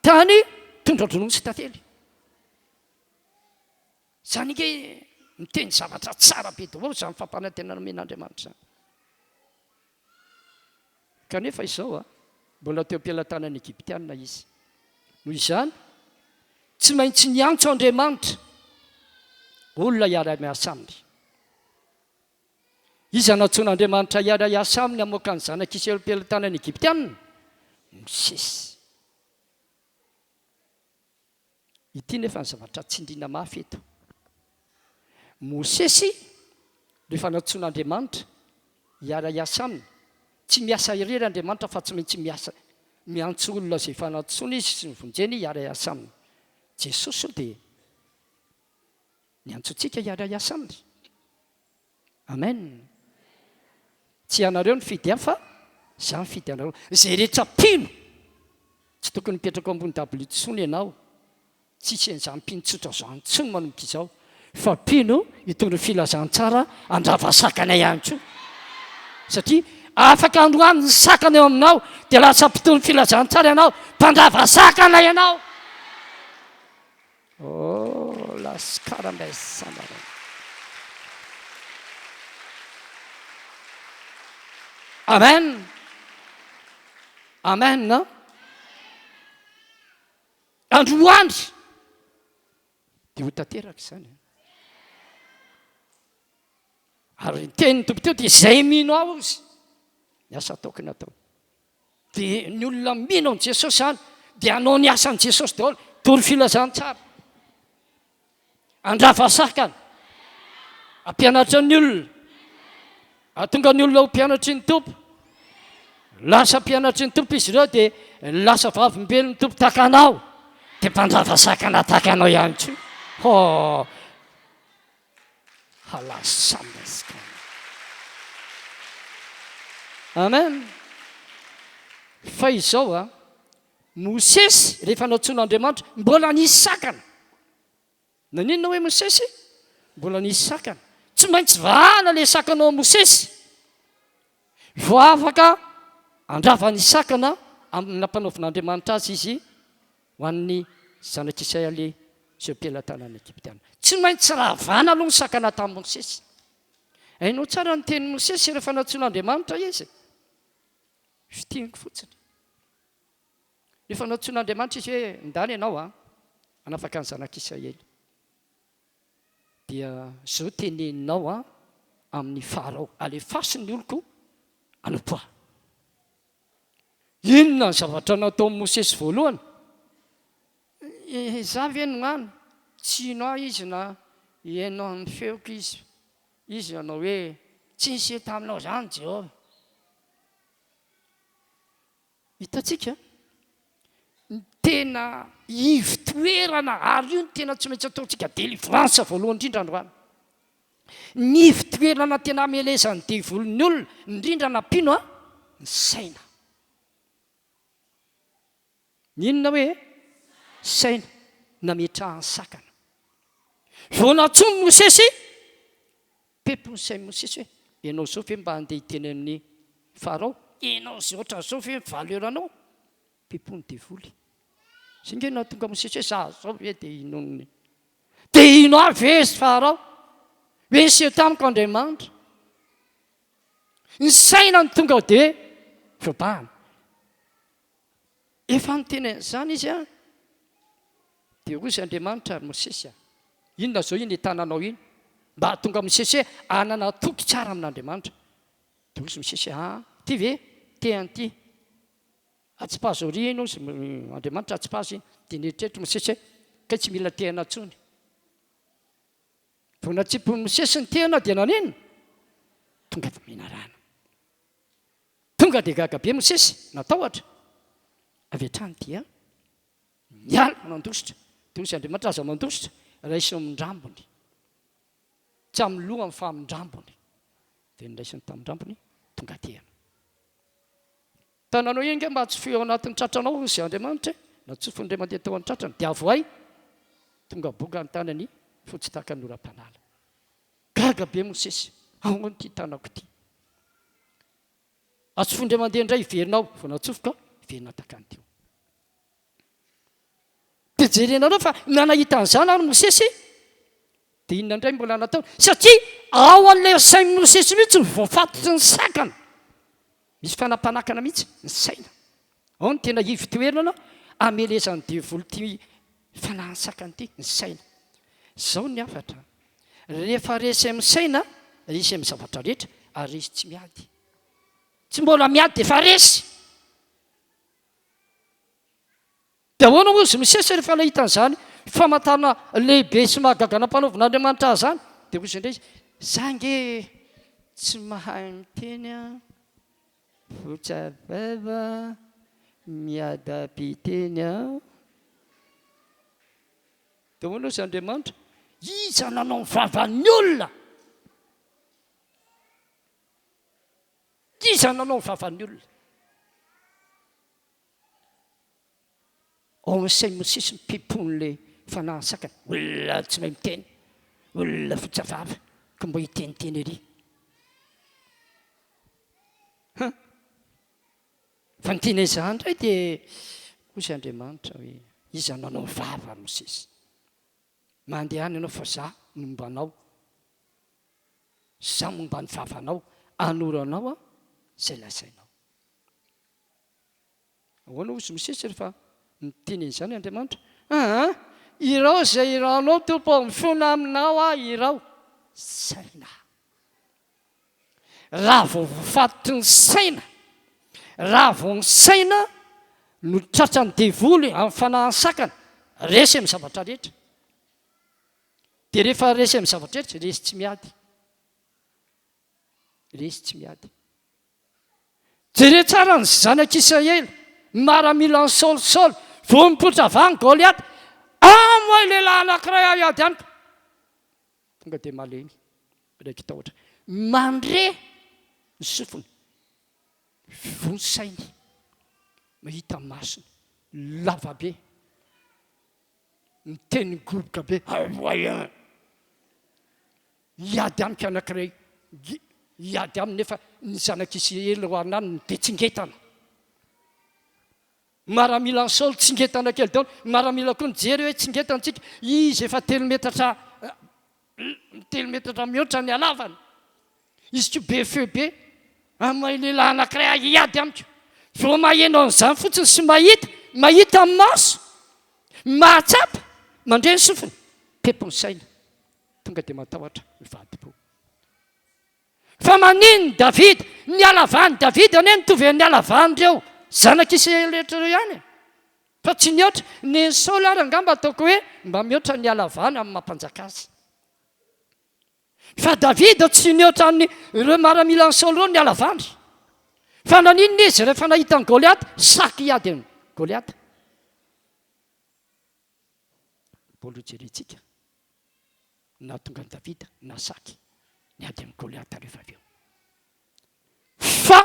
tany tondra-dronono sy tantely. Izany ange miteny zavatra tsara be daholo izany fampanantenana omen'Andriamanitra izany. Kanefa izao a, mbola teo am-pelatanan'ny Egyptiana izy. Noho izany, tsy maintsy niantso Andriamanitra olona hiara-miasa aminy. Iza no antsoin'Andriamanitra hiara-hiasa aminy hamoaka ny zanak'Israely am-pelatanan'ny Egyptiana? Mosesy. Ity nefa ny zavatra tsindriana mafy eto. Mosesy, rehefa nantsoin'Andriamanitra hiara-hiasa aminy, tsy miasa irery Andriamanitra fa tsy maintsy miasa, miantso olona izay efa nantsoiny Izy sy novonjeny hiara-hiasa aminy. Jesosy dia niantso antsika hiara-hiasa aminy. Amen. Tsy ianareo nifidy ahy fa za nifidy anareo. Izay rehetra mpino, tsy tokony mipetraka ao ambony dabilio intsony ianao. Tsisy an'izany mpino tsotra izany intsony manomboka izao fa mpino hitondra filazantsara handrava sakana ihany koa. Satria afaka androany ny sakana eo aminao dia lasa mpitory filazantsara ianao, mpandrava sakana ianao. Oh las carambes samara. Amen. Amen. Androany dia ho tanteraka izany. Ary ny tenin'ny Tompo teo dia izay mino aho izy. Ny asa ataoko no ataony. Dia ny olona mino an'i Jesosy izany dia hanao ny asan'i Jesosy daholo, tory filazantsara, handrava sakana, hampianatra ny olona, hahatonga ny olona ho mpianatry ny Tompo. Lasa mpianatry ny Tompo izy ireo dia lasa vavolombelon'ny Tompo tahaka anao, dia mpandrava sakana tahaka anao ihany koa. Ho! Amen. Fa izao a, Mosesy rehefa nantsoin'Andriamanitra, mbola nisy sakana. Naninona hoe Mosesy? Mbola nisy sakana. Tsy maintsy vahana ilay sakana ao Mosesy vao afaka handrava ny sakana amin'ny nampanaovin'Andriamanitra azy izy ho an'ny zanak'Israely sy eo am-pelatanan'ny Egyptiana. Tsy maintsy ravana aloha ny sakana tamin'i Mosesy. Hainao tsara ny tenin'i Mosesy rehefa nantsoin'Andriamanitra izy. Fintiniko fotsiny. Rehefa nantsoin'Andriamanitra izy hoe, Ndana ianao an, hanafaka ny zanak'Israely. Dia izao teneninao an, amin'i Farao, Alefaso ny oloko hanompo ahy. Inona ny zavatra nataon'i Mosesy voalohany? Izaho ve no any? Tsy hino ahy izy na hihaino ny feoko izy. Izy hanao hoe, Tsy niseho taminao izany Jehovah. Hitantsika ny tena ivo-toerana ary io no tena tsy maintsy ataontsika délivrance voalohany indrindra androany. Ny ivo-toerana tena amelezan'ny devoly ny olona, indrindra na mpino an, ny saina. Ny inona hoe saina nametrahany sakana. Vao nantsoin'i Mosesy, pepo ny sain'i Mosesy hoe, ianao izao ve mba handeha hiteny amin'i Farao? Ianao izay ohatran'izao ve ny valeur anao? Pepo ny devoly. Izay ange no nahatonga Mosesy hoe, za izao ve dia hinoan'ny dia hino ahy ve izy Farao? Hoe niseho tamiko Andriamanitra. Ny saina no tonga dia voabahana. Efa niteny an'izany izy an! Dia hoy izy Andriamanitra, Ry Mosesy a! Inona izao iny tananao iny? Mba hahatonga Mosesy hoe hanana toky tsara amin'Andriamanitra. Dia hoy izy Mosesy, Ah, ity ve? Te an'ity. Atsipazo ery iny, hoy izy Andriamanitra, atsipazo iny. Dia nieritreritra Mosesy hoe, kay tsy mila tehana intsony. Vao natsipin'i Mosesy ny tehana dia naninona? Tonga dia menarana. Tonga dia gaga be Mosesy, natahotra. Avy hatrany dia niala nandositra. Dia hoy Andriamanitra, Aza mandositra, raiso amin-drambony. Tsy amin'ny lohany fa amin-drambony. Dia noraisiny tamin-drambony, tonga tehana. Tananao iny ange mba atsofohy ao anatin'ny tratranao, hoy Andriamanitra e. Natsofony indray mandeha tao an-tratrany, dia avohay. Tonga boga ny tanany, fotsy tahaka ny oram-panala. Gaga be Mosesy, ahoana ity tanako ity? Atsofohy indray mandeha indray hiverina ao, vao natsofoka, hiverina takany teo. Dia jerenareo fa na nahita an'izany ary Mosesy, dia inona indray mbola nataony? Satria ao an'ilay sain'i Mosesy mihitsy no voafatotry ny sakana. Misy fanapanakana mihitsy ny saina. Ao ny tena ivo-toerana amelezan'ny devoly ity fanahin'ny sakana ity, ny saina. Izao ny hafatra, rehefa resy amin'ny saina, resy amin'ny zavatra rehetra, ary resy tsy miady. Tsy mbola miady dia efa resy. Dia ahoana hozy Mosesy rehefa nahita an'izany famantarana lehibe sy mahagaga nampanaovin'Andriamanitra azy izany? Dia hozy indray izy, Za ange tsy mahay miteny an, votsa vava, miadam-piteny an. Dia ahoana hozy Andriamanitra? Iza nanao ny vavan'ny olona? Iza nanao ny vavan'ny olona? Ao amin'ny sain'i Mosesy ny pempon'ilay fanahy sakana, olona tsy mahay miteny, olona fotsy vava, ka mba hiteniteny ery. Ha? Fa ny tena izaho indray dia hoy Andriamanitra hoe, iza nanao vava Mosesy? Mandehana ianao fa za momba anao. Za momba ny vavanao, anoro anao aho izay lazainao. Ahoana hozy Mosesy rehefa niteny an'izany Andriamanitra? Aa! Irao izay irahanao Tompo ô, mifona aminao aho irao. Saina. Raha vao voafatotry ny saina, raha vao ny saina no tratran'ny devoly amin'ny fanahin'ny sakana, resy amin'ny zavatra rehetra. Dia rehefa resy amin'ny zavatra rehetra, resy tsy miady. Resy tsy miady. Jereo tsara ny zanak'Israely, ny maramilan'i Saoly Saoly, vao nipoitra avy any Goliata, Amoay lehilahy anankiray aho hiady amiko. Tonga dia malemy, raiki-tahotra. Mandre ny sofiny, voa ny sainy, mahita ny masony, lava be. Miteny migoboka be, Voyons! Hiady amiko anankiray, hiady aminy nefa ny zanak'Isiraely eo ananiny dia tsingetana. Miaramilan'i Saoly tsingetana kely daholo, ny miaramila koa nijery hoe tsingetana tsika, izy efa telo metatra telo metatra mihoatra ny halavany, izy koa be feo be, amin'ny lehilahy anankiray hiady amiko. Vao maheno an'izany fotsiny sy mahita, mahita amin'ny maso, mahatsapa, mandre ny sofina, pepo ny saina, tonga dia matahotra, mivadi-po. Fa maninona Davida? Ny halavan'i Davida anie nitovy amin'ny halavan'ireo zanak'Israely rehetra ireo ihany e! Fa tsy nihoatra. Nen'i Saoly ary angamba ataoko hoe mba mihoatra ny halavany amin'ny maha mpanjaka azy. Fa Davida tsy nihoatra an'ireo maramilan'i Saoly ireo ny halavany. Fa naninona izy rehefa nahita an'i Goliata? Saky hiady amin'i Goliata. Mbola hojerentsika. Nahatonga an'i Davida nasaky niady amin'i Goliata rehefa avy eo. Fa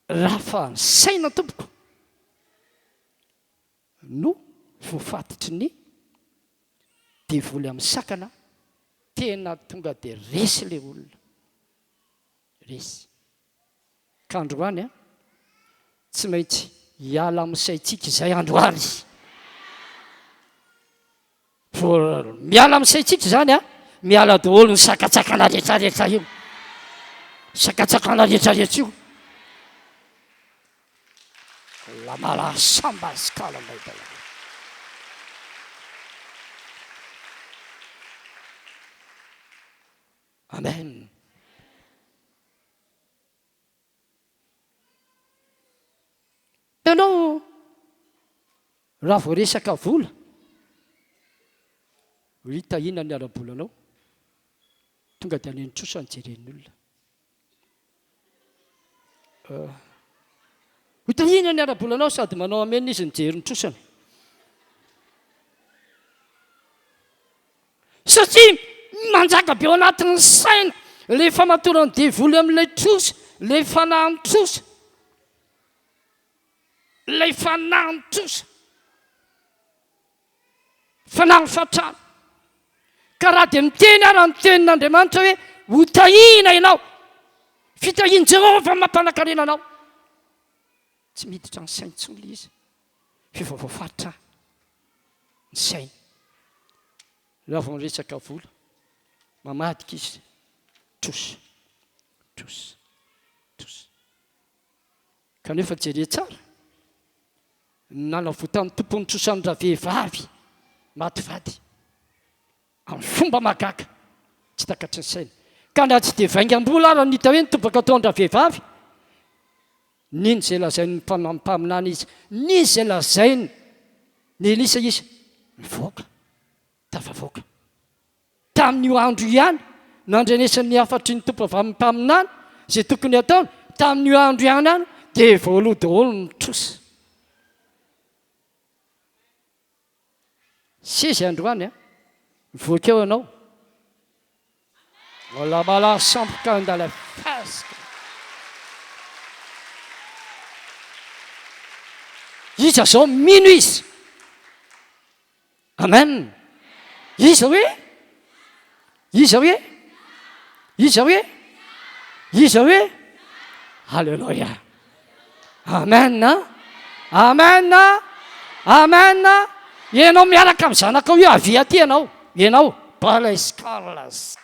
raha fa ny saina tompoko no voafatotry ny devoly amin'ny sakana, tena tonga dia resy ilay olona. Resy. Ka androany an, tsy maintsy hiala amin'ny saintsika izay androany. Vao miala amin'ny saintsika izany an, miala daholo ny sakantsakana rehetrarehetra io. Sakantsakana rehetrarehetra io. Lamala samba skala maidala. Amen. Hitanao raha vao resaka vola, ry tahiana ny ara-bolanao, tonga dia any an-trosa ny jeren'ny olona. Ho tahiana ny ara-bolanao sady manao amen izy mijery ny trosany. Satria manjaka be ao anatin'ny saina ilay famatoran'ny devoly amin'ilay trosa, ilay fanahin'ny trosa. Ilay fanahin'ny trosa. Fanahin'ny fatrana. Ka raha dia miteny ara ny tenin'Andriamanitra hoe ho tahiana ianao, fitahian'i Jehovah mampanankarena anao. Tsy miditra ny saina intsony ilay izy, fa efa voafaritra ny saina. Raha vao miresaka vola, mamadika izy, trosa, trosa, trosa. Kanefa jereo tsara, ny nanavotan'ny tompon'ny trosan'ny ravehivavy maty vady, amin'ny fomba mahagaga, tsy takatry ny saina. Ka na tsy dia vaingam-bola ara ny hita hoe nitobaka tao an-dravehivavy, nino izay lazain'ny mpaminany izy, nino izay lazain'i Elisa izy, nivoaka, tafavoaka. Tamin'io andro io ihany, nandrenesany ny hafatry ny Tompo avy amin'ny mpaminany, izay tokony hataony, tamin'io andro ihany ihany, dia voaloa daholo ny trosa. Seza androany a! Mivoaka eo ianao. Olamala sampokandala fasika. Iza zao mino izy? Amen. Iza hoe? Iza hoe? Iza hoe? Iza hoe? Alléluia. Amen. Amen. Amen. Ianao miaraka amin'ny zanakao io avia aty ianao. Ianao. Bales Carlos.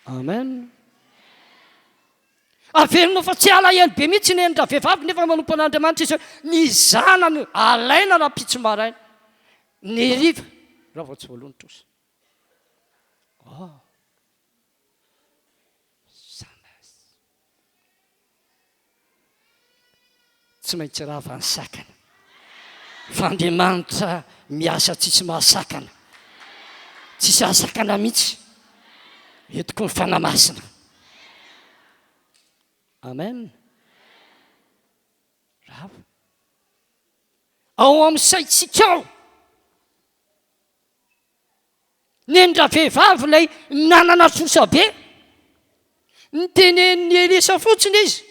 Amen. Averinao fa tsy alahelo be mihitsy ny eny-dravehivavy nefa manompo an'Andriamanitra izy hoe ny zanany alaina rahampitso maraina, ny hariva raha vao tsy voaloa ny trosa. Oh. Tsy maintsy rava ny sakana. Fa Andriamanitra miasa tsisy mahasakana. Tsisy ahasakana mihitsy. Eto koa ny Fanahy Masina. Amen. Rava. Ao amin'ny saintsika ao. Nen-dravehivavy ilay nanana trosa be. Nitenenin'i Elisa fotsiny izy,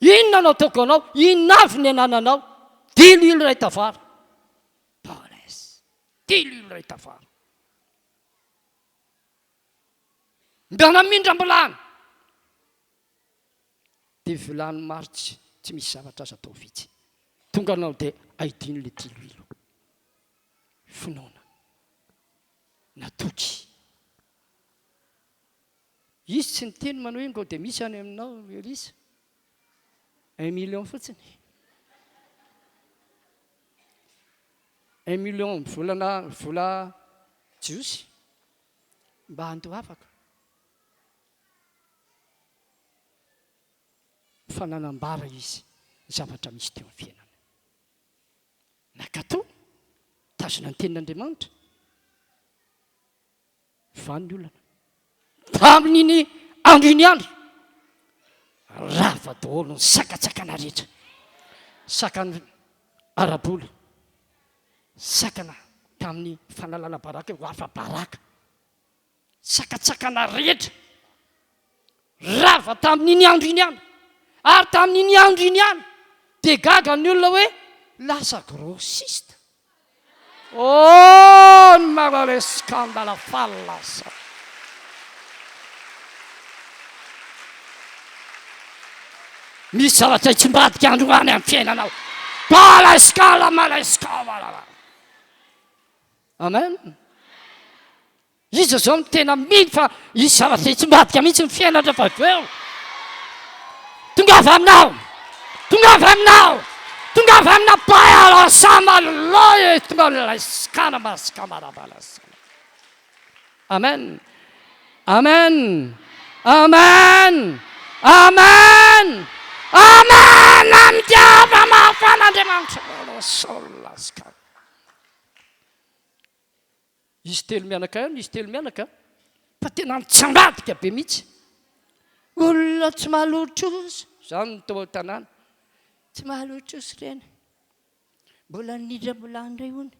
Inona no ataoko anao? Inona avy ny anananao? Diloilo iray tavoara. Paulès. Diloilo iray tavoara. Mba namindram-bilany. Dia vilany maro tsy tsy misy zavatra azo atao vitsy. Tonga anao dia aidino ilay diloilo. Finoana. Natoky. Izy tsy niteny manao hoe ngao dia misy any aminao Elisa. Un million fotsiny. Un million volana vola jiosy mba handoavako. Fa nanambara izy ny zavatra misy teo amin'ny fiainany. Nankatò, nitazona ny tenin'Andriamanitra. Vaha ny olana. Tamin'iny andro iny ihany, rava daholo ny sakantsakana rehetra. Sakana ara-bola, sakana tamin'ny fanalana baraka hoe ho afa-baraka. Sakantsakana rehetra rava tamin'iny andro iny ihany. Ary tamin'iny andro iny ihany dia gaga ny olona hoe lasa grossiste. Oh ny marare scandale faly lasa. Misy zavatra hitsimbadika androany amin'ny fiainanao. Balaiskala malaiskala. Amen. Iza zao no tena mino fa hisy zavatra hitsimbadika mihitsy ny fiainana rehefa avy eo? Tongava aminao! Tongava aminao! Tongava amina payala sama loye tonga laiskana maskamara balasana. Amen. Amen. Amen. Amen. Amen. Amitiava mafana Andriamanitra. Solaskana. Izy telo mianaka ihany, izy telo mianaka fa tena nitsambadika be mihitsy. Olona tsy mahalotrosa, izany no tao an-tanàna. Tsy mahalotrosa ireny. Mbola nindram-bilany indray hono.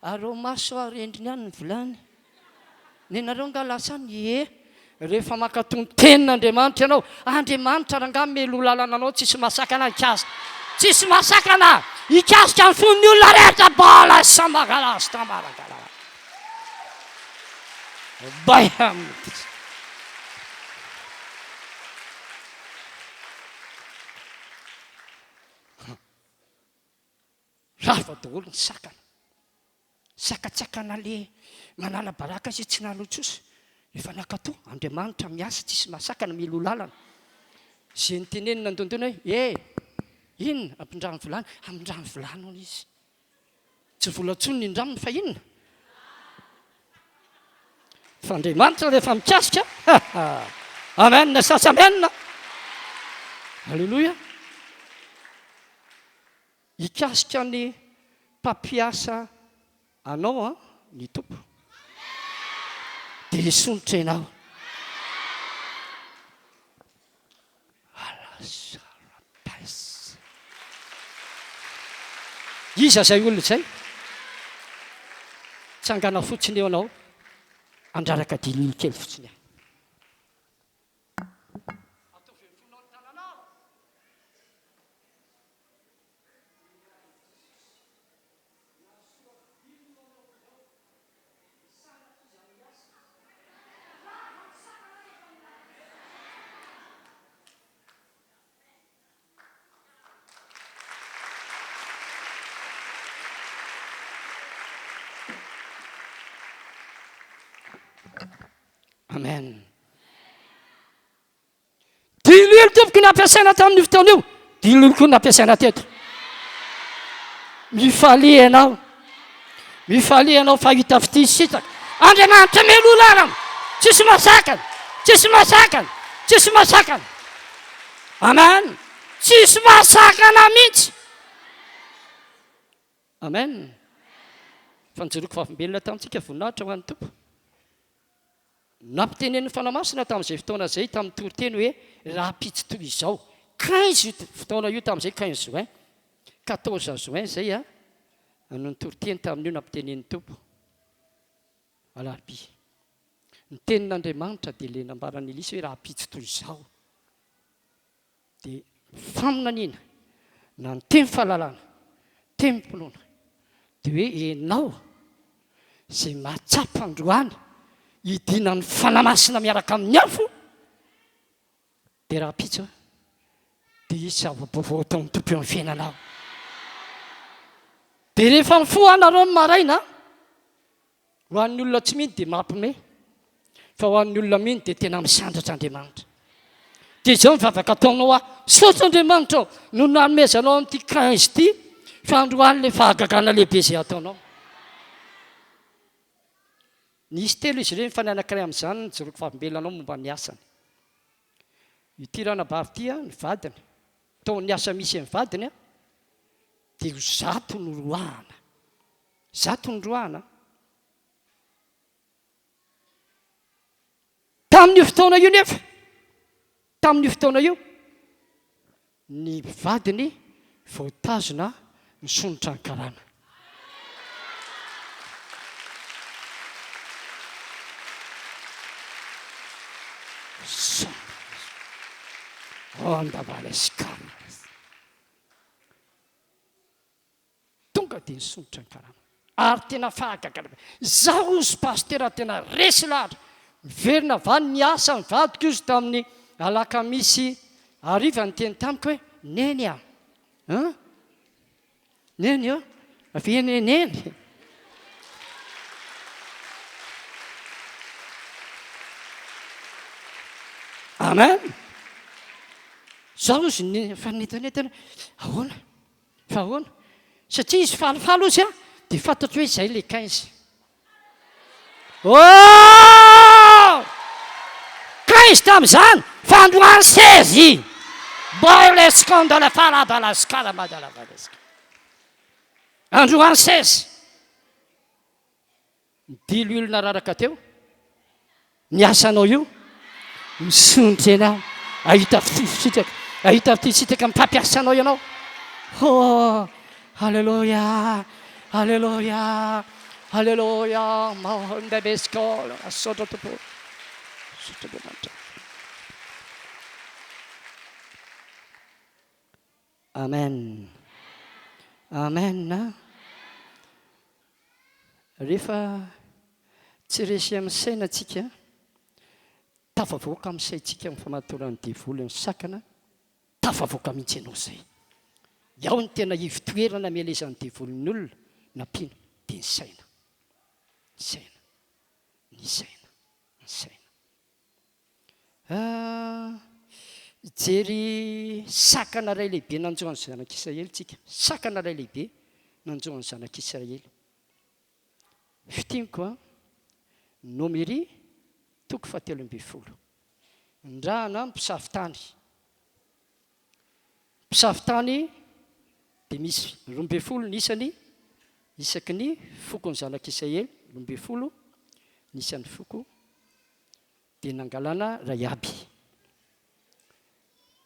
Ary ao maso ary endriny ihany ny vilany. Nenareo angaha lasa any? Ie. Rehefa mankatò ny tenin'Andriamanitra ianao, Andriamanitra rangahy mialoha lalana anao, tsisy mahasakana hikasika, tsisy mahasakana hikasika ny fon'ny olona rehetra, bala samagala stamaragala. Bayam. Rava daholo ny sakana. Sakatsakana le manala baraka izy tsy nalotsosy. Efa nakato, Andriamanitra miasa tsisy mahasakana miloha lalana. Ze nitenenina ndondona hoe eh! Inona? Ampindrano vilany, amindrano vilany hono izy. Tsy vola tsony ny indraminy fa inona? Fa Andriamanitra rehefa mikasika, ha! Amen sa tsy amen? Alléluia. Hikasika ny mpampiasa anao an ny Tompo dia hisondrotra ianao. Iza izay olona izay? Tsangana fotsiny eo anao, andraraka dililo kely fotsiny aho. Ataovy amin'ny fonao ny tananao. Amen. nampiasaina tamin'io fotoana io, diloilo koa nampiasaina teto. Mifalia ianao. Mifalia ianao fa hita fitia sitraka. Andriamanitra mialoha lalana. Tsisy mahasakana. Tsisy mahasakana. Tsisy mahasakana. Amen. Tsisy mahasakana mihitsy. Amen. Fa nijoroako vavolombelona tamintsika voninahitra ho an'ny Tompo. Nampitenenin'ny Fanahy Masina tamin'izay fotoana izay tamin'ny toriteny hoe rahampitso toy izao. Quinze io fotoana io tamin'izay, quinze juin, quatorze juin izay a, no nitoriteny tamin'io nampitenenin'ny Tompo. Alarobia. Ny tenin'Andriamanitra dia ilay nambaran'i Elisa hoe rahampitso toy izao. Dia faminaniana na ny teny fahalalana, tenim-pinoana, dia hoe ianao izay mahatsapa androany hidinan'ny Fanahy Masina miaraka amin'ny afo, dia rahampitso dia hisy zava-baovao ataon'ny Tompo eo amin'ny fiainanao. Dia rehefa mifoha anareo ny maraina, Ho an'ny olona tsy mino dia mampime, fa ho an'ny olona mino dia tena misandratra Andriamanitra. Dia izao ny vavaka ataonao aho, misaotra Andriamanitra ô, noho ny nanomezanao an'ity 15 ity, fa androany ilay fahagagana lehibe izay ataonao. Nisy telo izy ireny fa ny anankiray amin'izany nijoroako vavolombelona anao momba ny asany. Ity ranabavy ity, ny vadiny, tao amin'ny asa misy ny vadiny, dia ho zato no roahana. Zato ny roahana. Tamin'io fotoana io nefa, tamin'io fotoana io, ny vadiny voatazona nisondrotra ny karama. Tonga dia nisondrotra ny karama. Ary tena fahagagana be. Izaho hozy pasitera tena resy lahatra. Miverina avy any niasa ny vadiko izy tamin'ny alakamisy hariva niteny tamiko hoe Neny a! An? Neny a! Avia anie Neny! Amen! Izaho hozy nifanentanentana hoe ahoana? Fa ahoana? Satria izy falifaly ozy an, dia fantatro hoe izay ilay 15. Oh! 15 tamin'izany, fa androany 16! Boylescandala farabalaskala madalabaleska. Androany 16. Ny diloilo nararaka teo, ny asanao io, misondrotra ianao, ahita fitia sitraka, ahita fitia sitraka amin'ny mpampiasa anao ianao. Oh, Alléluia, Alléluia, Alléluia, Mahondebeskola, misaotra Tompo, misaotra Andriamanitra. Amen. Amen. Rehefa tsy resy amin'ny saina tsika, tafavoaka amin'ny saintsika ny famatoran'ny devoly ny sakana, tafavoaka mihitsy ianao izay. Ao ny tena ivo-toerana amelezan'ny devoly ny olona na mpino dia ny saina. Ny saina. Ny saina. Ny saina. Hijery sakana iray lehibe nanjo an'ny zanak'Israely tsika. Sakana iray lehibe nanjo an'ny zanak'Israely. Fintiniko an, Nomery toko fahatelo ambin'ny folo. Nirahana mpisafo tany. Mpisafo tany dia misy 12 ny isany isaky ny fokon'ny zanak'Israely, 12 ny isan'ny foko. Dia nangalana ray aby.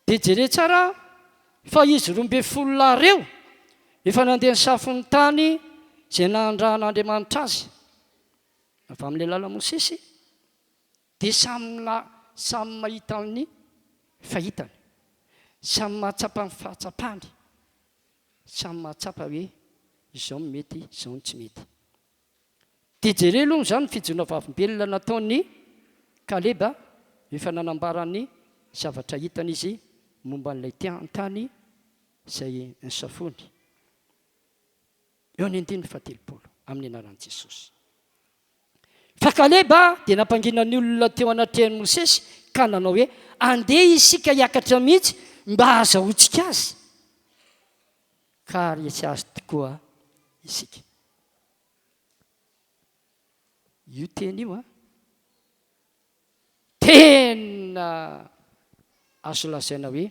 Dia jereo tsara fa izy 12 lahy ireo efa nandeha nisafo ny tany izay nandrahan'Andriamanitra azy avy amin'ilay lalan'i Mosesy, dia samy samy mahita ny fahitany, samy mahatsapa ny fahatsapany, samy mahatsapa hoe izao no mety, izao no tsy mety. Dia jereo aloha izany ny fijoroana vavolombelona nataon'i Kaleba efa nanambara ny zavatra hitany izy momba an'ilay tany izay nisafoany. Eo ny andininy faha-30, amin'ny anaran'i Jesosy. Fa Kaleba dia nampangina ny olona teo anatrehan'i Mosesy ka nanao hoe, Andeha isika hiakatra mihitsy mba hahazahoantsika azy, ka haharesy azy tokoa isika. Io teny io an, tena azo lazaina hoe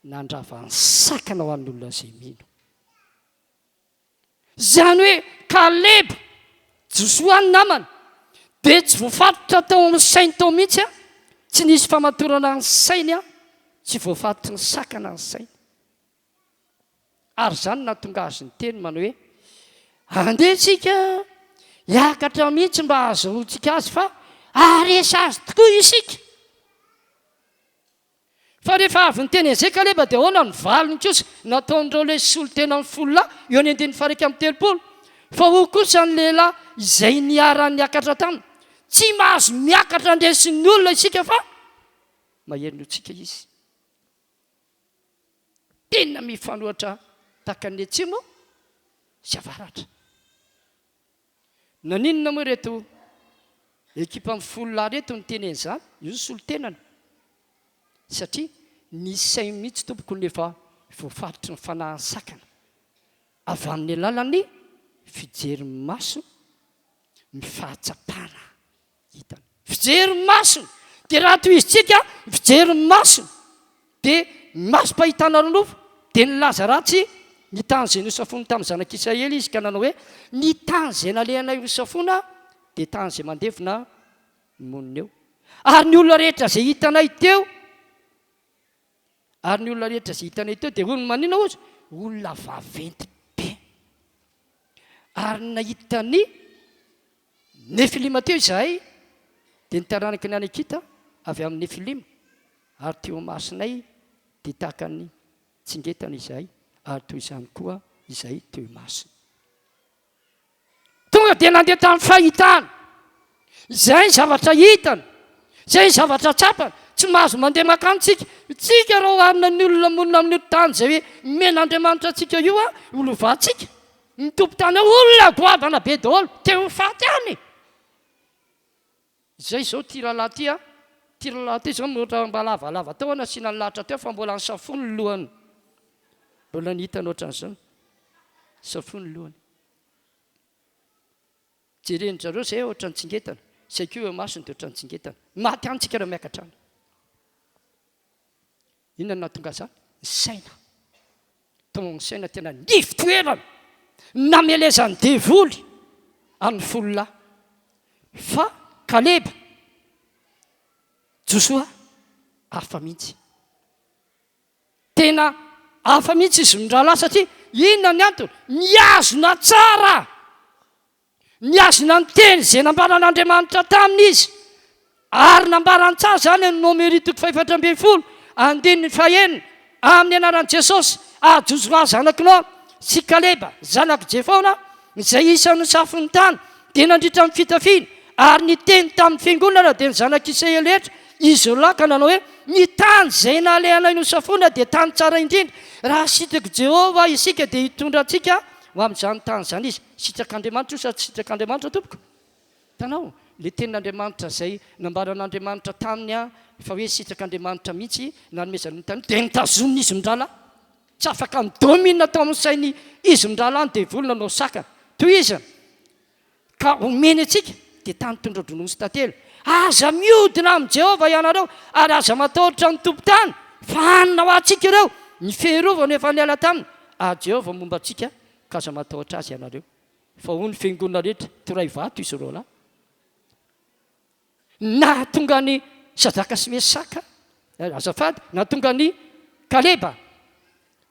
nandrava ny sakana ho an'ny olona izay mino. Izany hoe Kaleba, Josoa ny namany, dia tsy voafatotra tao amin'ny sainy tao mihitsy an, tsy nisy famatorana ny sainy an, tsy voafatotry ny sakana ny sainy. Ary izany no nahatonga azy niteny manao hoe, Andeha isika hiakatra mihitsy mba hahazoantsika azy fa haharesy azy tokoa isika. Fa rehefa avy niteny an'izay Kaleba dia ahoana ny valiny kosa nataon'ireo ilay solontenan'ny folo lahy eo amin'ny andininy faha-31? Fa hoy kosa ny lehilahy izay niara-niakatra taminy, Tsy mahazo miakatra handresy ny olona isika fa mahery noho isika izy. Tena mifanohitra tahaka ny atsimo sy avaratra. Naninona moa ireto ekipan'ny folo lahy ireto niteny an'izany? Io ny solontenany. Satria ny sainy mihitsy tompoko no efa voafaritry ny fanahin'ny sakana. Avy amin'ny alalan'ny fijery maso ny fahatsapana. Hitany. Fijery ny masony. Dia raha tohizintsika ny fijery ny masony, dia ny masom-pahitana ara-nofo, dia nilaza ratsy ny tany izay nosafoiny tamin'ny zanak'Israely izy ka nanao hoe, Ny tany izay nalehanay hosafoina dia tany izay mandevona ny monina eo. Ary ny olona rehetra izay hitanay teo, ary ny olona rehetra izay hitanay teo dia olona maninona hozy? Olona vaventy be. Ary nahita ny Nefilima teo izahay, dia ny taranaky ny Anakita avy amin'ny Nefilima, ary teo imasonay dia tahaka ny tsingetana izahay, ary toy izany koa izahay teo imasony. Tonga dia nandeha tamin'ny fahitana. Izay ny zavatra hitany, izay ny zavatra tsapany. Tsy mahazo mandeha mankany tsika. Tsika raha oharina ny olona monina amin'io tany izay hoe omen'Andriamanitra antsika io, ho lovantsika. Ny tompon-tany ao olona goavana be daholo, te ho faty any e! Izay izao ity rahalahy ity an, ity rahalahy ity izao mihoatra mba lavalava teo an, nasiana ny lahatra teo fa mbola nisafoa ny lohany, mbola ny hitany ohatran'izao, nisafoa ny lohany. Jeren-dry zareo izay ohatran'ny tsingetana, izay koa eo imasony dia ohatran'ny tsingetana. Maty any tsika raha miakatra any. Inona no nahatonga izany? Ny saina. Tao amin'ny saina tena nify-toerana, namelezan'ny devoly an'ny fololahy. Fa Kaleba, Josoa, hafa mihitsy. Tena hafa mihitsy izy mirahalahy satria inona ny antony? Mihazona tsara! Nihazona ny teny izay nambaran'Andriamanitra taminy izy, ary nambarany tsara izany any Nomery toko fahefatra ambin'ny folo, andininy fahenina, Amin'ny anaran'i Jesosy, ary Josoa zanak'i Nona, sy Kaleba zanak'i Jefona, izay isan'ny safon'ny tany, dia nandritra ny fitafiana, ary niteny tamin'ny fiangonana, dia ny zanak'Israely rehetra, izy roa lahy, ka nanao hoe, Ny tany izay nalehanay nosafoina dia tany tsara indrindra, raha sitrak'i Jehovah isika, dia hitondra antsika ho amin'izany tany izany Izy. Sitrak'Andriamanitra io sa tsy sitrak'Andriamanitra tompoko? Hitanao, ilay tenin'Andriamanitra izay nambaran'Andriamanitra taminy an, fa hoe sitrak'Andriamanitra mihitsy nanomezany ny tany, dia notazonina izy mirahalahy. Tsy afaka ni-domine tao amin'ny sainy izy mirahalahy ny devoly nanao sakana. Tohizana, ka omeny antsika dia tany tondra-dronono sy tantely. Aza miodina amin'i Jehovah ianareo, ary aza matahotra ny tompon-tany, fa hanina ho antsika ireo. Ny fehirovana efa niala taminy, ary Jehovah momba antsika Ka aza matahotra azy ianareo. Fa hoy ny fiangonana rehetra, Toray vato izy roalahy. Nahatonga an'i Sadraka sy Mesaka, azafady, nahatonga an'i Kaleba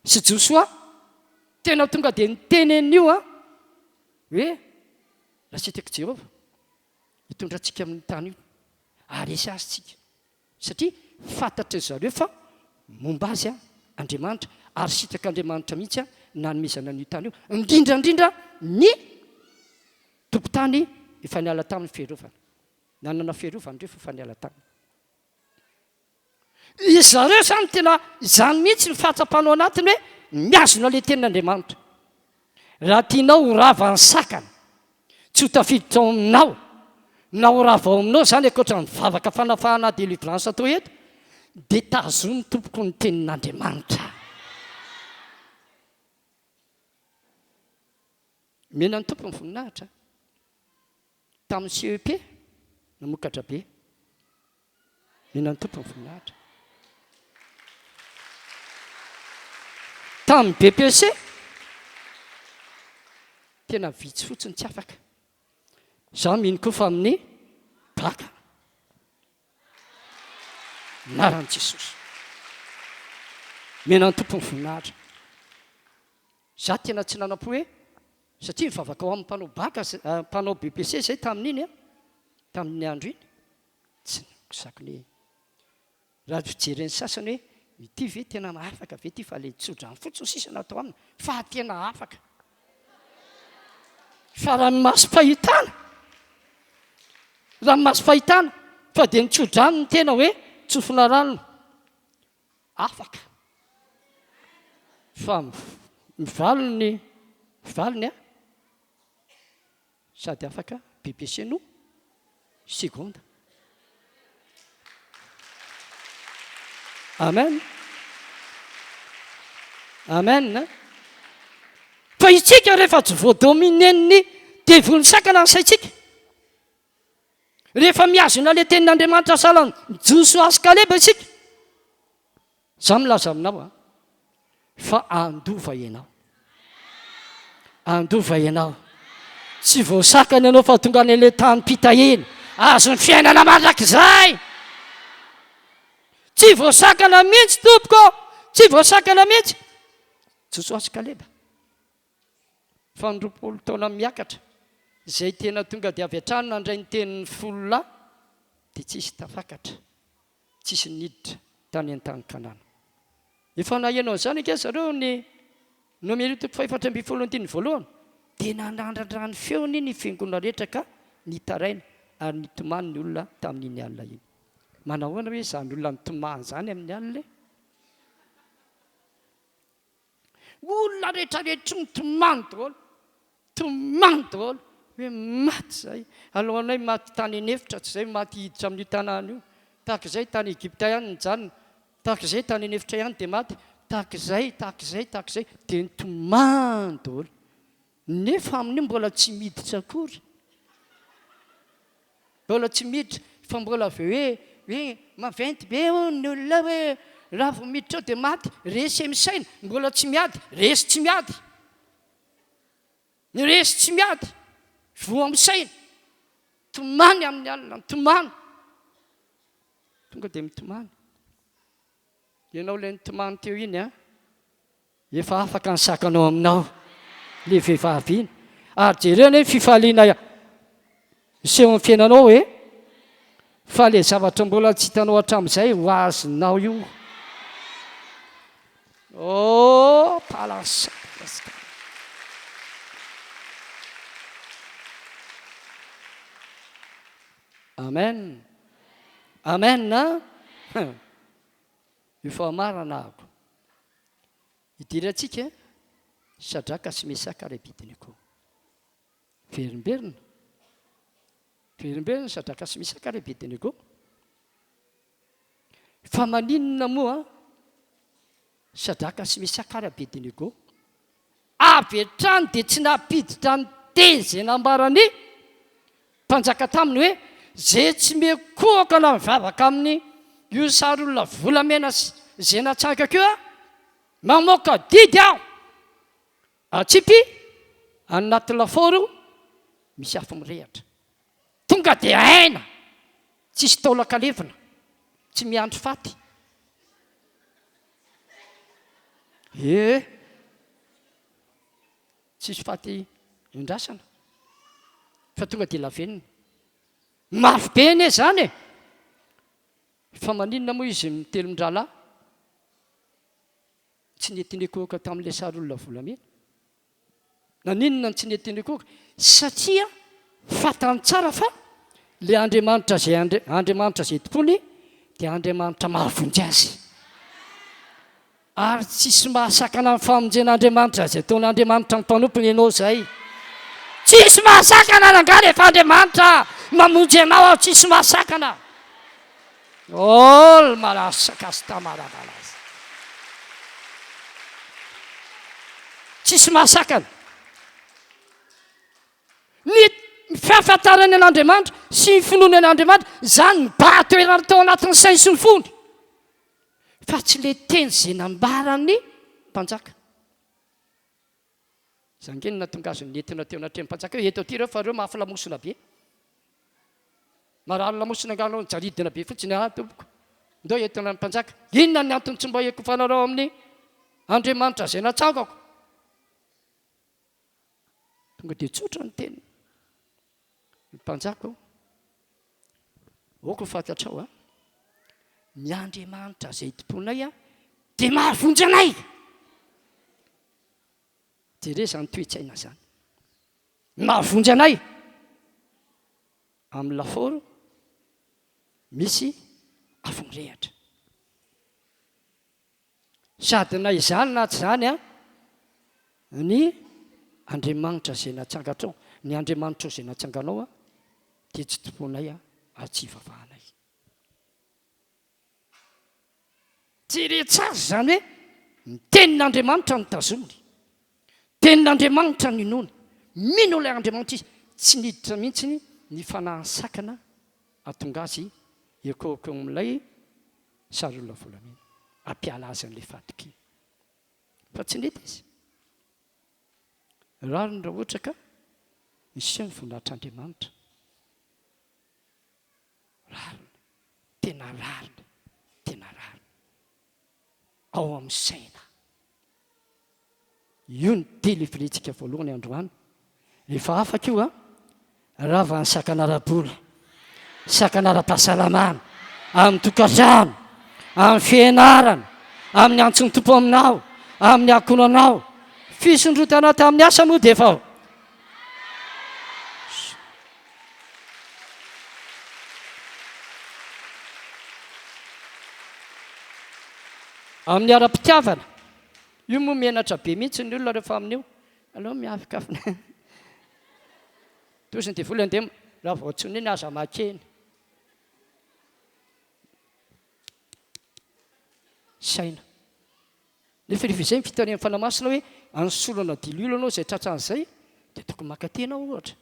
sy Josoa, tena tonga dia niteny an'io an, hoe raha sitraky Jehovah, hitondra antsika amin'ny tany io, haharesy azy tsika. Satria fantatry zareo fa momba azy Andriamanitra ary sitrak'Andriamanitra mihitsy nanomezana an'io tany io, indrindra indrindra ny tompon-tany efa niala taminy fiarovana. Nanana fiarovana ireo fa efa niala taminy. Izy zareo izany tena izany mihitsy ny fahatsapana ao anatiny hoe mihazona ilay tenin'Andriamanitra. Raha tianao ho rava ny sakana, tsy ho tafiditra ao aminao, na ho rava ao aminao izany ankoatra ny vavaka fanafahana délivrance atao eto, Dia tazomy tompoko ny tenin'Andriamanitra. Omena ny Tompo ny voninahitra. Tamin'ny CEP, namokatra be. Omena ny Tompo ny voninahitra. Tamin'ny BEPC, tena vitsy fotsiny tsy afaka. Izaho mino koa fa amin'ny Bac. Anaran'i Jesosy. Omena ny Tompo ny voninahitra. Za tena tsy nanam-po hoe satria nivavaka ho amin'ny mpanao bac, mpanao BEPC zay tamin'iny an, tamin'iny andro iny, tsy zaky ny raha fijeren'ny sasany hoe ity ve tena afaka ve ity fa le tso-drano fotsiny sisa no atao aminy fa tena afaka. Fa raha ny masom-pahitana, raha ny masom-pahitana fa dia ny tso-drano no tena hoe tsofina rano. Afaka. Fa ny valiny, valiny a, sady afaka BBC no seconde. Amen. Amen. Fa isika rehefa tsy voadominen'ny devoly misakana ny saintsika. Rehefa mihazona ilay tenin'Andriamanitra sahala amin'i Josoa sy Kaleba isika, izaho milaza aminao an, fa handova ianao. Handova ianao. Tsy voasakana ianao fa tonga any ilay tanim-pitahiana, azon'ny fiainana mandrakizay. Tsy voasakana mihitsy tompoko, tsy voasakana mihitsy. Josoa sy Kaleba. Fa ny 20 taona miakatra, izay tena tonga dia avy hatrany nandray ny tenin'ny folo lahy, dia tsisy tafakatra, tsisy niditra tany an-tany Kanana. Efa naheno an'izany ange zareo ny Nomery toko fahefatra ambinifolo andininy voalohany, dia nanandratra ny feony ny fiangonana rehetra ka nitaraina ary nitomany ny olona tamin'iny alina iny. Manahoana hoe izany olona nitomany izany amin'ny alina e? Olona rehetra rehetra mitomany daholo, tomany daholo hoe maty izahay, alohanay maty tany an'efitra tsy izay maty hiditra amin'io tanàna io, tahaka izay tany Egypta ihany nijanona, tahaka izay tany an'efitra ihany dia maty, tahaka izay, tahaka izay, tahaka izay, dia nitomany daholo. Nefa amin'io mbola tsy miditra akory. Mbola tsy miditra fa mbola avy hoe hoe maventy be hono ny olona hoe raha vao miditra ao dia maty, resy amin'ny saina, mbola tsy miady, resy tsy miady. Ny resy tsy miady, voa amin'ny saina, tomany amin'ny alina, mitomany. Tonga dia mitomany. Ianao ilay nitomany teo iny an. Efa afaka ny sakanao aminao le vehivavy iny ary jereo anie ny fifaliana miseho amin'ny fiainanao e! Fa le zavatra mbola tsy hitanao hatramin'izay ho azonao io. Oh palasa. Amen. Amen. Io famarana ako. Idirantsika Sadraka sy Mesaka ary Abednego. Verimberina. Verimberina Sadraka sy Mesaka ary Abednego. Fa maninona moa Sadraka sy Mesaka ary Abednego Avy hatrany dia tsy nampiditra ny teny izay nambaran'ny mpanjaka taminy hoe, Izay tsy mikohaka na mivavaka amin'ny io sary olona volamena izay natsangako io aho, mamoaka didy aho, atsipy any anaty lafaoro misy afo mirehitra. Tonga dia aina, tsisy taolan-kalevina, tsy miandry faty. Ee, tsisy faty endrasana fa tonga dia lavenona. Mafy be anie izany e! Fa maninona moa izy mitelin-drahalahy tsy nety nikohoka tamin'ilay sary olona volamena? Naninona no tsy nety nikohoka? Satria fantany tsara fa ilay Andriamanitra izay Andriamanitra izay tompony dia Andriamanitra mahavonjy azy. Ary tsisy mahasakana ny famonjen'Andriamanitra izay ataon'Andriamanitra ny mpanompony ianao izay. Tsisy mahasakana rangahy rehefa Andriamanitra mamonjy anao aho tsisy mahasakana. Ol malasakastamarabalas. Tsisy mahasakana. Ny fahafantarany an'Andriamanitra sy ny finoany an'Andriamanitra, izany nibahan-toerana tao anatin'ny sainy sy ny fony. Fa tsy ilay teny izay nambaran'ny mpanjaka. Izany ange no nahatonga azy nentina teo anatrehan'ny mpanjaka hoe ento aty ireo fa ireo mafy lamosina be. Marary lamosina angaha anao nijaridina be fotsiny ah tompoko. Ndao entina ny mpanjaka. Inona ny antony tsy mba hikofanareo amin'ny Andriamanitra izay natsangako? Tonga dia tsotra ny teniny. Ny mpanjaka ô, aoka ho fantatrao a, ny Andriamanitra izay itompoanay a, dia mahavonjy anay. Jereo izany toe-tsaina izany. Mahavonjy anay amin'ny lafaoro misy afo mirehatra. Sady na izany na tsy izany an, ny Andriamanitra izay natsangatrao, ny Andriamanitrao izay natsanganao an, dia tsy tompoinay an, ary tsy ivavahanay. Jereo tsara izany hoe ny tenin'Andriamanitra no tazominy, tenin'Andriamanitra no inoany, mino ilay Andriamanitra izy, tsy niditra mihitsy ny fanahy sakana hahatonga azy hikohaka eo amin'ilay sary olona volamena hampiala azy an'ilay fahatokiana. Fa tsy nety izy. Rariny raha ohatra ka niseho ny voninahitr'Andriamanitra. Rariny, tena rariny, tena rariny. Ao amin'ny saina. Io no délivrer-tsika voalohany androany. Rehefa afaka io an, rava ny sakana ara-bola, sakana ara-pahasalamana, amin'ny tokantrano, amin'ny fianarana, amin'ny antson'ny Tompo aminao, amin'ny ankohonanao. Fisondrotana tamin'ny asa moa dia efa Amin'ny ara-pitiavana. Io moa menatra be mihitsy ny olona rehefa amin'io. Aleo miavokavona. Tozy ny devoly andeha raha vao antsoina iny aza makeny. Saina. Nefa rehefa izay ny fitarihan'ny Fanahy Masina hoe anosolana diloilo ianao izay tratran'izay dia tokony maka tena ohatra.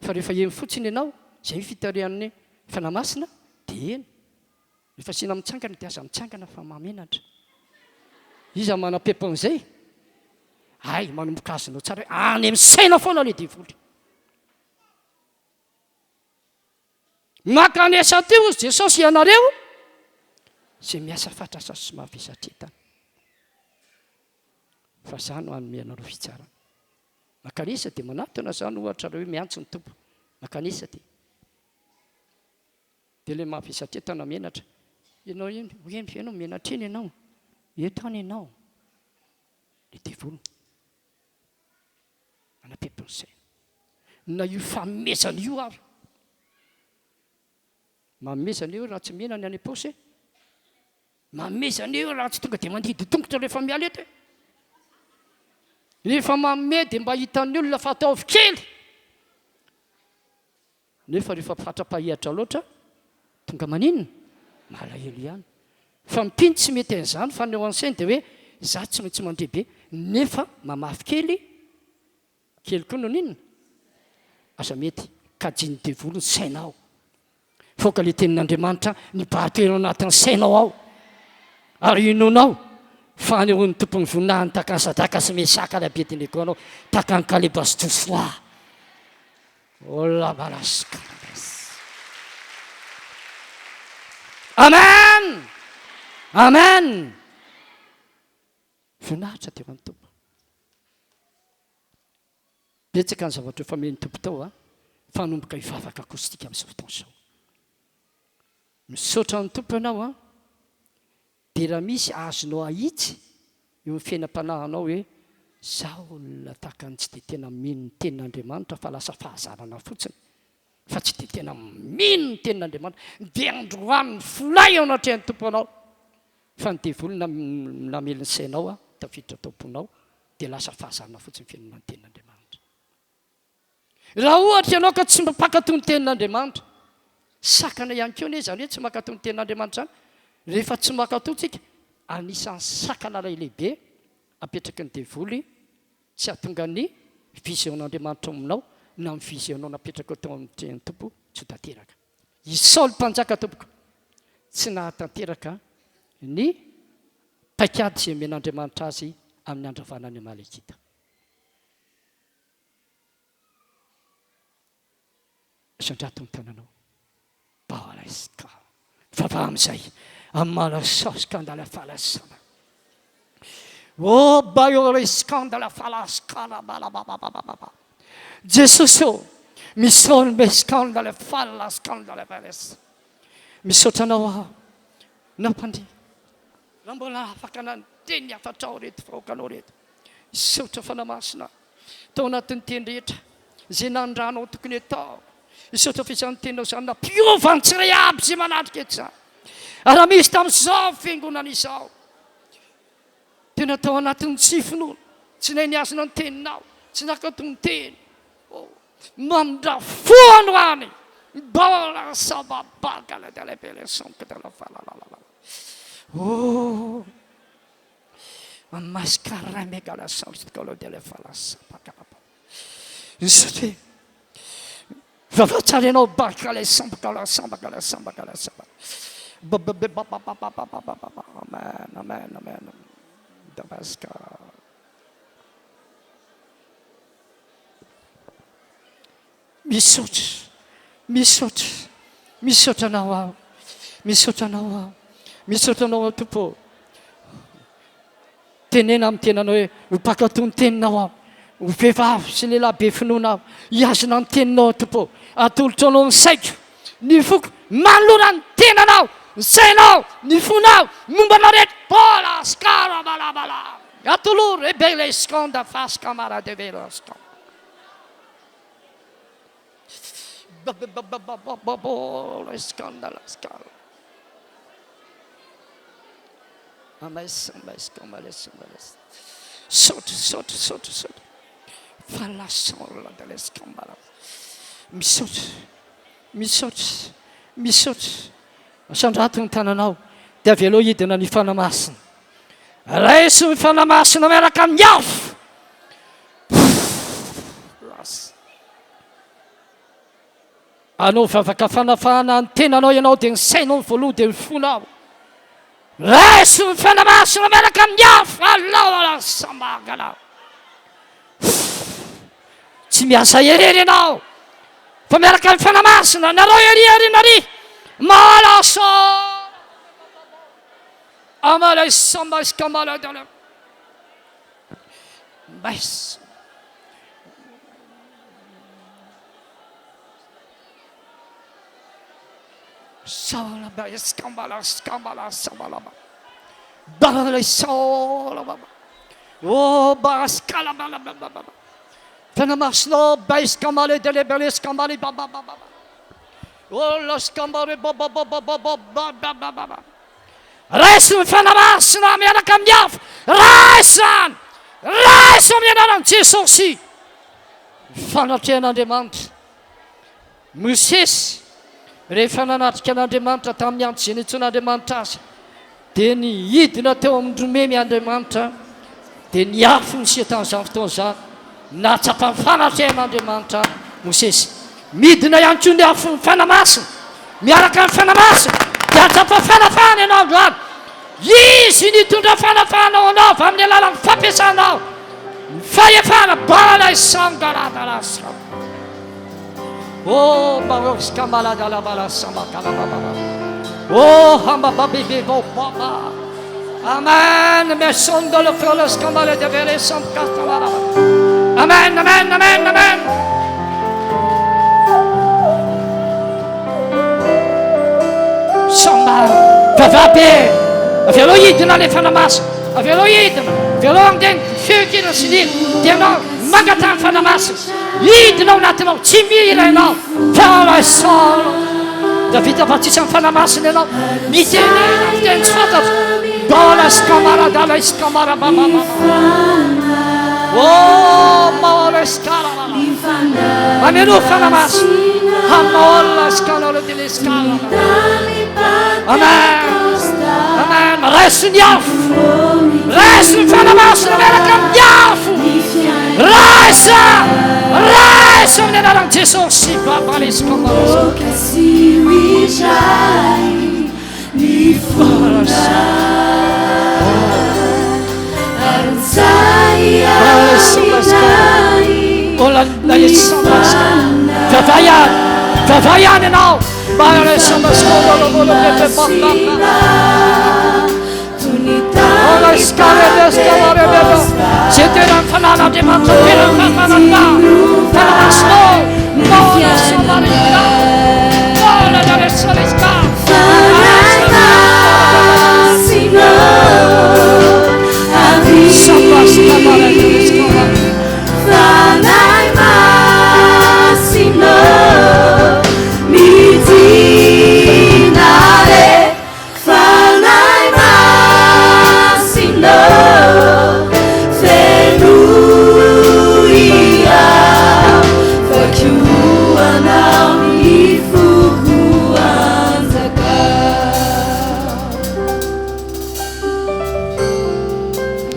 Fa rehefa eny fotsiny ianao, izay ny fitarihan'ny Fanahy Masina dia eny. Rehefa asiana mitsangana dia aza mitsangana fa mahamenatra. Iza manam-pepo an'izay? Hay, manomboka azonao tsara hoe any amin'ny saina foana ilay devoly. Mankanesa aty hozy Jesosy ianareo izay miasa fatratra sy mavesatra entana. Fa za no hanome anareo fitsarana. Mankanesa dia manatona zany ohatra raha hoe miantso ny Tompo. Mankanesa dia. Dia ilay mavesatra entana menatra. Ianao iny, eny ve ianao menatra iny ianao? Eto any ianao. Ilay devoly. Manapempo ny saina. Na io fanomezana io ary. Manomezana io raha tsy mena ny any am-paosy e. Manomezana io raha tsy tonga dia mandidy tongotra rehefa miala eto e. Rehefa manome dia mba hitan'ny olona fa ataovy kely. Nefa rehefa fatra-pahihatra loatra, tonga maninona? Malahelo ihany. Fa ny mpino tsy mety an'izany fa ny ao an-tsainy dia hoe izaho tsy maintsy mandre be, nefa mamafy kely, kely koa no n'inona? Aza mety kajian'ny devoly ny sainao. Faoka ilay tenin'Andriamanitra mibahan-toerana ao anatin'ny sainao ao, ary inoanao fa hanehoan'ny Tompo ny voninahiny tahaka an'i Sadraka sy Mesaka ary Abednego anao, tahaka an'i Kaleba sy Josoa. Amen! Amen! Voninahitra dia ho an'ny Tompo. Betsaka ny zavatra efa omen'ny Tompo tao a, fa hanomboka hivavaka kosa isika amin'izao fotoana izao. Misaotra ny Tompo ianao a. Dia raha misy azonao ahitsy eo amin'ny fiainam-panahinao hoe, Izaho olona tahaka ny tsy dia tena mino ny tenin'Andriamanitra fa lasa fahazarana fotsiny fa tsy dia tena mino ny tenin'Andriamanitra, dia androany ny folay eo anatrehan'ny Tompo anao fa ny devoly namely ny sainao tafiditra tao am-ponao dia lasa fahazarana fotsiny ny fihainoana ny tenin'Andriamanitra. Raha ohatra ianao ka tsy mba mpankatò ny tenin'Andriamanitra. Sakana ihany koa anie izany hoe tsy mankatò ny tenin'Andriamanitra izany. Rehefa tsy mankatò tsika, anisan'ny sakana iray lehibe apetraky ny devoly tsy hahatonga ny vision-n'Andriamanitra ao aminao na ny vision-nao napetrakao tao amin'ny tenin'ny Tompo tsy ho tanteraka. I Saoly mpanjaka tompoko tsy nahatanteraka ny paikady izay nomen'Andriamanitra azy amin'ny handravana ny Amalekita. Sandrato ny tananao. Baoreska. Mivavaha amin'izay. Amalasaskandalafalasana. Oh, bayoreskandalafalaskalabalababababa. Jesosy ô, misaotra meskandalafalaskandalafalas. Misaotra anao aho nampandre. Raha mbola afaka nandre ny hafatrao ireto vahoakanao ireto. Misaotra Fanahy Masina. Tao anatin'ny teny rehetra izay nanondranao tokony atao. Misaotra fa izany teninao izany nampiova ny tsiray aby izay manatrika eto izany. Ary raha misy tamin'izao fiangonana izao, tena tao anatin'ny tsy finoana, tsy nahay nihazona ny teninao, tsy nankatò ny teny. Oh, mamindra fo androany. Mbola sababaka la de la belle sank de la fa la la la la. Oh. Satria vava tsara ianao bakala sambakala sambakala sambakala samba amen amen amen dabaska Misaotra, misaotra, misaotra Anao aho, misaotra Anao aho, misaotra Anao aho Tompo ô. Tenena amin'ny tenanao hoe, ho mpankatò ny teninao aho, ho vehivavy sy lehilahy be finoana aho, hihazona ny teninao aho Tompo ô. Atolotro Anao ny saiko, ny foko, manoloana ny tenanao, ny sainao, ny fonao, ny momba anao rehetra. Bola, skara, bala, bala. Atolory, ebele, skanda, faska, mara, devela, skanda. Misaotra, misaotra, misaotra. Asandrato ny tananao dia avelao hidina ny Fanahy Masina. Raiso ny Fanahy Masina miaraka amin'ny afo. Anao vavaka fanafahana ny tenanao ianao dia ny sainao ny voaloha dia ny fonao. Raiso ny Fanahy Masina miaraka amin'ny afo. Alao sambagana. Tsy miasa irery ianao fa miaraka amin'ny Fanahy Masina. Nareo ery aoriana ary. Malasa. Amalay sambas kamala dala. Mbais. Salaba eskambala skambala sabalaba. Balala salaba. Oh baskala bala bala bala. Fanahy Masina baiskamale delebele skambale ba ba ba ba. Oh la skambale ba ba ba ba ba ba ba ba ba ba. Raiso ny Fanahy Masina miaraka amin'ny afo. Raiso izany. Raiso amin'ny anaran'i Jesosy. Ny fanatrehan'Andriamanitra. Mosesy, rehefa nanatrika an'Andriamanitra tamin'ny antso izay niantsoan'Andriamanitra azy, dia nihidina teo amin'ny romemy Andriamanitra, dia ny afo niseho tamin'izany fotoana izany. Nahatsapa ny fanatrehan'Andriamanitra Mosesy. Midina ihany koa ny afon'ny Fanahy Masina. Miaraka amin'ny Fanahy Masina dia hahatsapa fanafahana ianao androany. Izy nitondra fanafahana ho anao avy amin'ny alalan'ny fampiasanao ny fahefana bala isangaradalasa. Oh, baroska maladala bala sambakala baba. Oh, hamba babibi bo baba. Amen. Mesondolo frolos kamale de vere samkata Amen, amen, amen, amen. Samba, vavabe. Avy aloha hidina le fanahy masina. Avy aloha hidina. Avy aloha andeha ny feon-kira sy ny hira. Dia ianao mangataha ny fanahy masina. Hidina ao anatinao, tsy mihira ianao. Fa solo. Dia vita batisa ny fanahy masina ianao. Mitenena fiteny tsy fantatro. Dola sy kamara dala sy kamara ba ba ba. Oh, maola sy karama. Ameno fanahy masina. Amen. Amen. Raiso ny afo. Raiso ny Fanahy Masina miaraka amin'ny afo. Raiso. Raiso amin'ny anaran'i Jesosy. Vavaha ihany, vavaha ihany ianao. Zay tena ny fanan'Andriamanitra, tena ny fahafanana, fanamasina,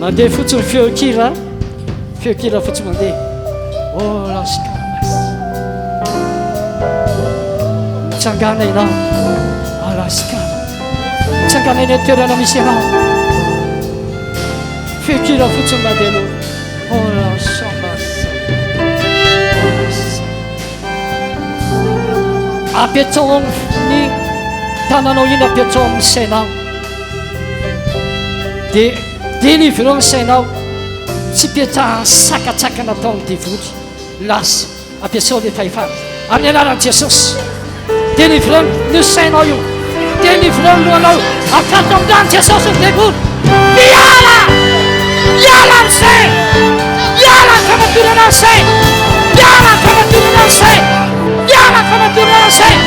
Mandeha fotsiny feon-kira, feon-kira fotsiny mandeha. Oh, las camas. Mitsangana ianao. Alaska. Mitsangana eny an-toerana misy anao. Feon-kira fotsiny mandeha aloha. Oh, las camas. Apetrao amin'ny tananao iny, apetrao amin'ny sainao. Dia délivreo ny sainao. Tsy petrahan'ny sakatsakana ataon'ny devoly. Lasa. Ampiasao ilay fahefana. Amin'ny anaran'i Jesosy. Délivreo ny sainao io. Délivreo ny lohanao. Afato amin'ny ran'i Jesosy ny devoly. Miala! Miala amin'ny saina! Miala ny famatorana ny saina! Miala ny famatorana ny saina! Miala ny famatorana ny saina!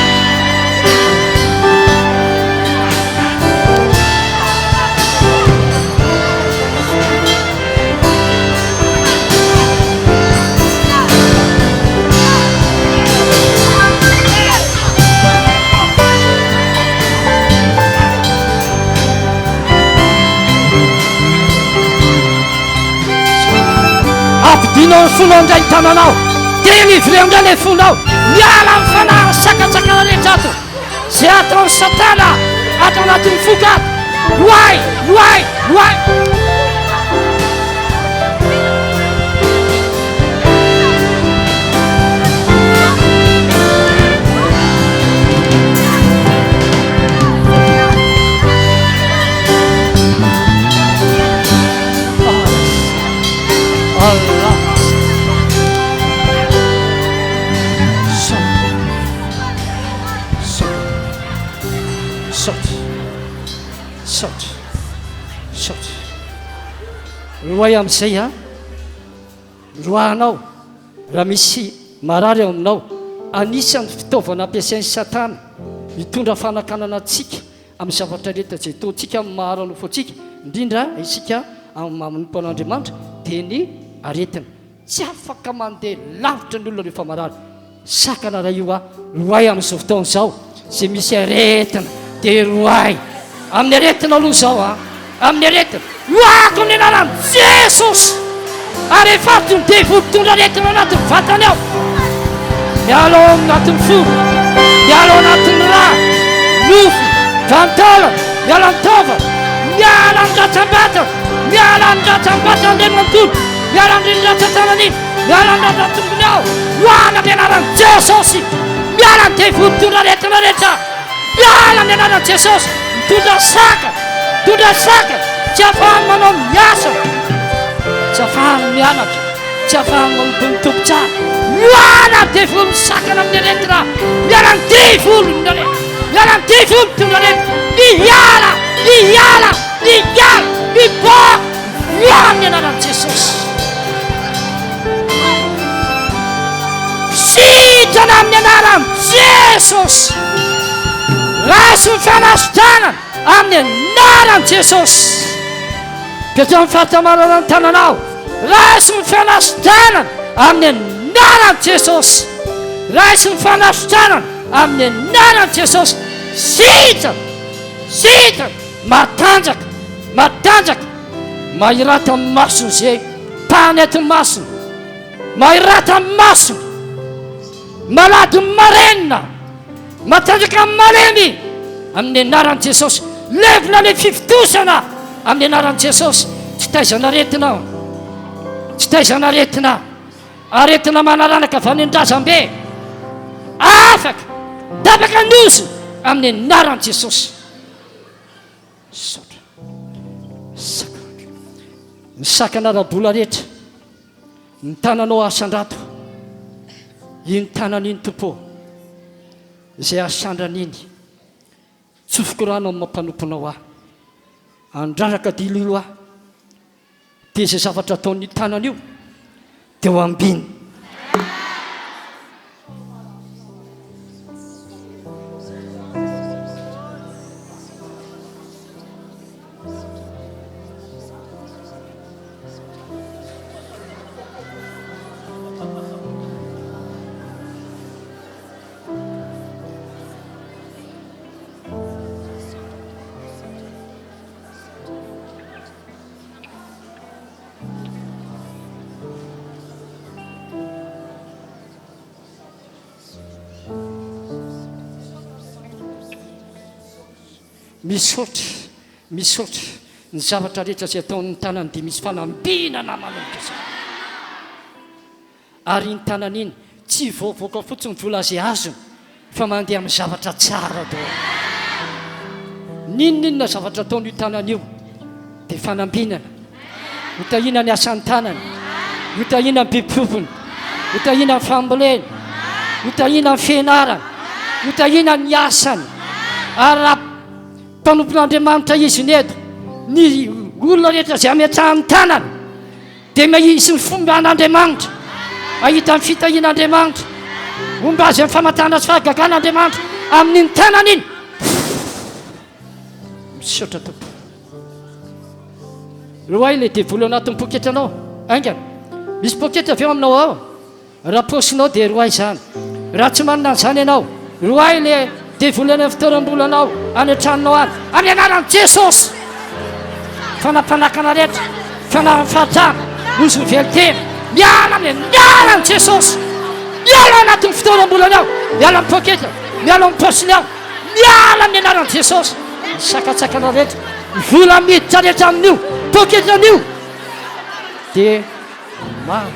Ampidino ny fonao indray ny tananao. Délivreo indray ilay fonao. Miala amin'ny fanahy sakatsakana rehetra ato. Izay ataon'i Satana ato anatin'ny foko ato. Roahy, roahy, roahy. Allah. Misaotra. Misaotra. Misaotra. Roahy amin'izay an. Roahanao raha misy marary ao aminao. Anisan'ny fitaovana ampiasain'i Satana hitondra fanakanana antsika amin'ny zavatra rehetra izay ataontsika amin'ny maha ara-nofo antsika, indrindra isika amin'ny maha manompo an'Andriamanitra, dia ny aretina. Tsy afaka mandeha lavitra ny olona rehefa marary. Sakana raha io a! Roahy amin'izao fotoana izao izay misy aretina dia roahy amin'ny aretina aloha izao a! Amin'ny aretina. Roahako amin'ny anaran'i Jesosy! Ary efato ny devoly mpitondra aretina ao anatin'ny vatany ao. Miala ao anatin'ny fo, miala ao anatin'ny rà, nofo, vanin-taolana, miala ny taova, miala ny ratram-batana, miala ny ratram-batana indray manontolo. Miala amin'ireny ratsan-tanana iny, miala amin'ny ratsan-tongony ao, miala amin'ny anaran'i Jesosy, miala ny devoly mitondra aretina rehetra, miala amin'ny anaran'i Jesosy, mitondra saka, mitondra saka, tsy ahafahany manao ny asany, tsy ahafahany mianatra, tsy ahafahany manompo ny Tompo tsara, miala ny devoly misakana amin'ny aretina, miala ny devoly mitondra aretina, miala ny devoly mitondra aretina, miala, miala, miala, miboaka. Miala amin'ny anaran'i Jesosy. Sitrana amin'ny anaran'i Jesosy. Raiso ny fanasitranana amin'ny anaran'i Jesosy. Petrao amin'ny faritra marina ny tananao. Raiso ny fanasitranana amin'ny anaran'i Jesosy. Raiso ny fanasitranana amin'ny anaran'i Jesosy. Sitrana! Sitrana! Matanjaka! Matanjaka! Mahirata amin'ny masony izay tany aty masony. Mahirata amin'ny masony. Malady ny marenina. Matanjaka amin'ny malemy. Amin'ny anaran'i Jesosy. Levona ilay fifontosana amin'ny anaran'i Jesosy. Tsy taizana aretina aho. Tsy taizana aretina. Aretina manaranaka avy any an-drazambe. Afaka. Tapaka ny ozona amin'ny anaran'i Jesosy. Misaotra. Sakana. Ny sakana ara-bola rehetra. Ny tananao asandrato. Iny tanana iny Tompo ô. Izay asandrany iny. Tsofiko rano amin'ny mampanomponao ahy. Andraraka dililo ahy. Dia izay zavatra ataon'io tanana io dia ho ambiny. Misaotra, misaotra. Ny zavatra rehetra izay ataon'ny tanany dia misy fanambinana manomboka izao. Ary iny tanana iny tsy voavoaka fotsiny vola izay azony fa mandeha amin'ny zavatra tsara daholo. N'inon'inona zavatra ataon'io tanana io dia fanambinana. Ho tahiana ny asan'ny tanany, ho tahiana ny biby fiompiny, ho tahiana ny famboleny, ho tahiana ny fianarany, ho tahiana ny asany. Ary raha mpanompon'Andriamanitra izy ny eto, ny olona rehetra izay ametrahany tanana Dia mahisy ny fomban'Andriamanitra, hahita ny fitahian'Andriamanitra, homba azy amin'ny famantarana sy fahagagana Andriamanitra amin'iny tanana iny. Misaotra Tompo. Roahy ilay devoly ao anatin'ny poketranao, haingana. Misy poketra avy eo aminao ao. Raha paosinao dia roahy izany. Raha tsy manana an'izany ianao, roahy ilay devoly any amin'ny fitoeram-bolanao, any an-tranonao any, amin'ny anaran'i Jesosy! Fanapanakana rehetra, fanahin'ny fahatrana, ozon'ny velon-tena, miala amin'ny anaran'i Jesosy! Miala anatin'ny fitoeram-bolanao, miala amin'ny poketra, miala amin'ny paosiny ao, miala amin'ny anaran'i Jesosy! Ny sakantsakana rehetra, ny vola miditra rehetra amin'io poketran'io dia Maro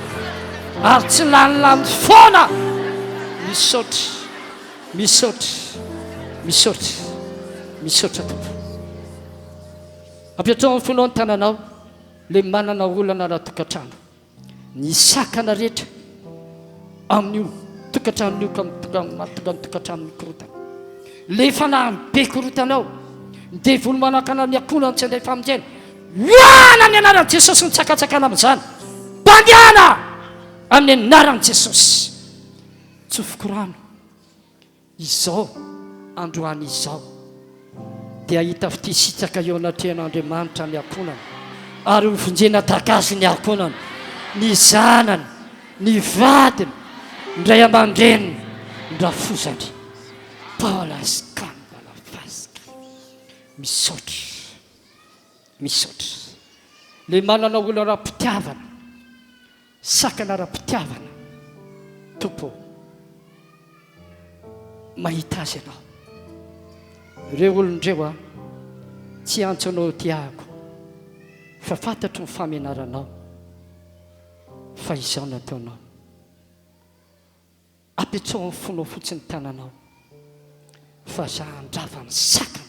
ary tsy lany lany foana. Misaotra, misaotra, misaotra, misaotra Tompo. Apetraho amin'ny fonao ny tananao, le manana olana ara-tokantrano. Ny sakana rehetra amin'io tokantrano io ka mahatonga ny tokantrano mikorontana. Le fanahy be korontana ao, ny devoly manakana ny akohonany tsy handray famonjena. Miala amin'ny anaran'i Jesosy ny tsakatsakana amin'izany. Mandehana amin'ny anaran'i Jesosy. Tsofiko rano izao androany izao dia hahita fitia sitraka eo anatrehan'Andriamanitra ny ankohonana ary ho vonjena tahaka azy ny ankohonana, ny zanany, ny vadiny, ny ray aman-dreniny, ny rafozany. Paola Skandala Fasika. Misaotra. Misaotra. Le manana olona ara-pitiavana, sakana ara-pitiavana, Tompo ô, mahita azy Ianao. Ireo olona ireo an, tsy hiantso Anao tiako, fa fantatro ny famenaranao, fa izao no ataonao. Apetsaho amin'ny fonao fotsiny ny tananao, fa za handrava ny sakana.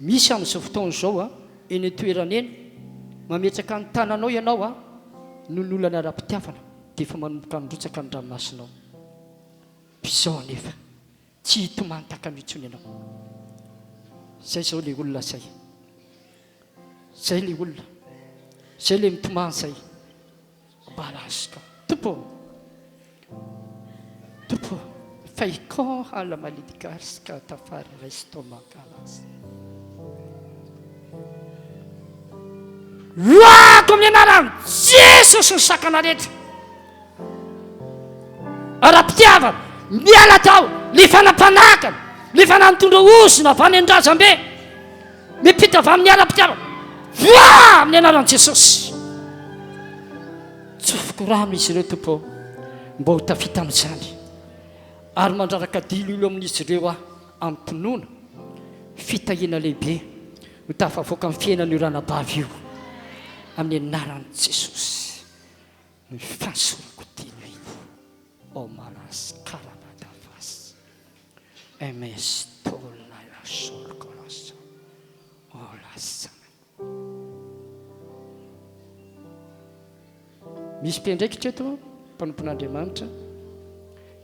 Misy amin'izao fotoana izao a, eny an-toerana eny, mametraka ny tananao ianao a, noho ny olana ara-pitiavana dia efa manomboka mirotsaka ny ranomasonao. Izao anefa, tsy hitomany tahaka an'io intsony ianao. Izay izao ilay olona izay. Izay ilay olona. Izay ilay mitomany izay. Balaska. Tompo ô! Tompo ô! Faikon hala malidikaska tafary resto makalas. Loako amin'ny anaran'i Jesosy ny sakana rehetra. Ara-pitiavana, miala tao ny fanapanakana, ny fanahy mitondra ozona avy any an-drazambe, mipita avy amin'ny ara-pitiavana. Voa amin'ny anaran'i Jesosy. Tsofiko rano izy ireo, Tompo ô, mba ho tafita amin'izany. Ary mandraraka diloilo amin'izy ireo aho amim-pinoana. Fitahiana lehibe ho tafavoaka amin'ny fiainan'io ranabavy io, amin'ny anaran'i Jesosy. Ny fahasorako diloilo ao malas karabadavas ms tolaya solkolas olas. Misy mpiandraikitra eto, mpanompon'Andriamanitra.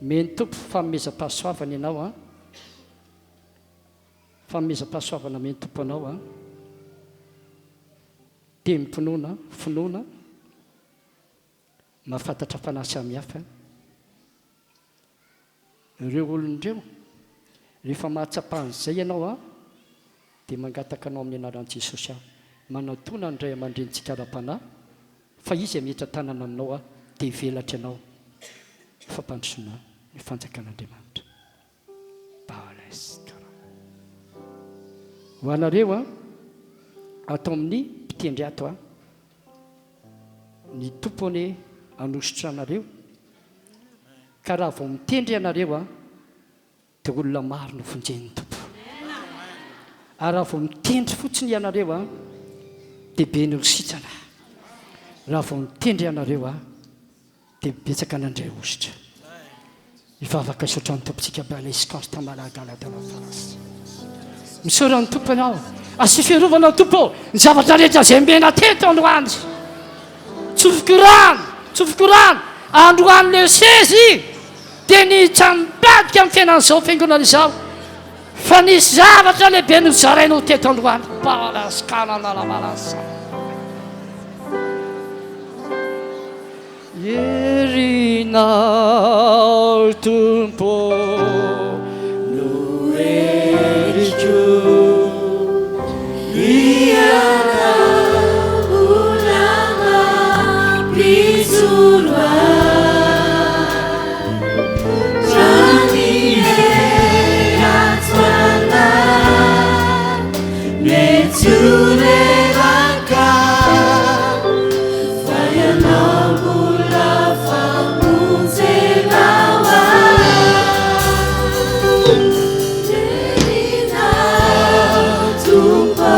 Meny Tompo fanomezam-pahasoavana ianao an. Fanomezam-pahasoavana meny Tompo anao an. Tenim-pinoana, finoana, mahafantatra fanahy samihafa. Ireo olona ireo, rehefa mahatsapa an'izay ianao an, dia mangataka anao amin'ny anaran'i Jesosy aho, manatona ny ray aman-drenintsika ara-panahy, fa izy hametra-tanana aminao an, dia hivelatra ianao ho fampandrosoana ny fanjakan'Andriamanitra. Balestra. Ho anareo an, ato amin'ny mpitendry ato an, ny Tompo anie hanosotra anareo, ka raha vao mitendry ianareo an, dia olona maro no vonjen'ny Tompo. Ary raha vao mitendry fotsiny ianareo an, dia be ny ho sitrana. Raha vao mitendry ianareo an, Dia betsaka nandray hosotra. Hivavaka hisaotra ny Tompontsika Bales Costa Malagalagala Faras. Misaora ny Tompo ianao. Asio fiarovana Tompo ô. Ny zavatra rehetra izay mena teto androany. Tsofiko rano, tsofiko rano. Androany le seize dia nitsambadika amin'ny fiainan'izao fiangonana izao. Fa nisy zavatra lehibe nozarainao teto androany. Balas kalalala balas. Herinao Tompo no heriko. Ianao mbola mampijoro ahy. Raha ny hery ato anaty mety ho reraka. Fa ianao mbola famonjena ho ahy. Herinao Tompo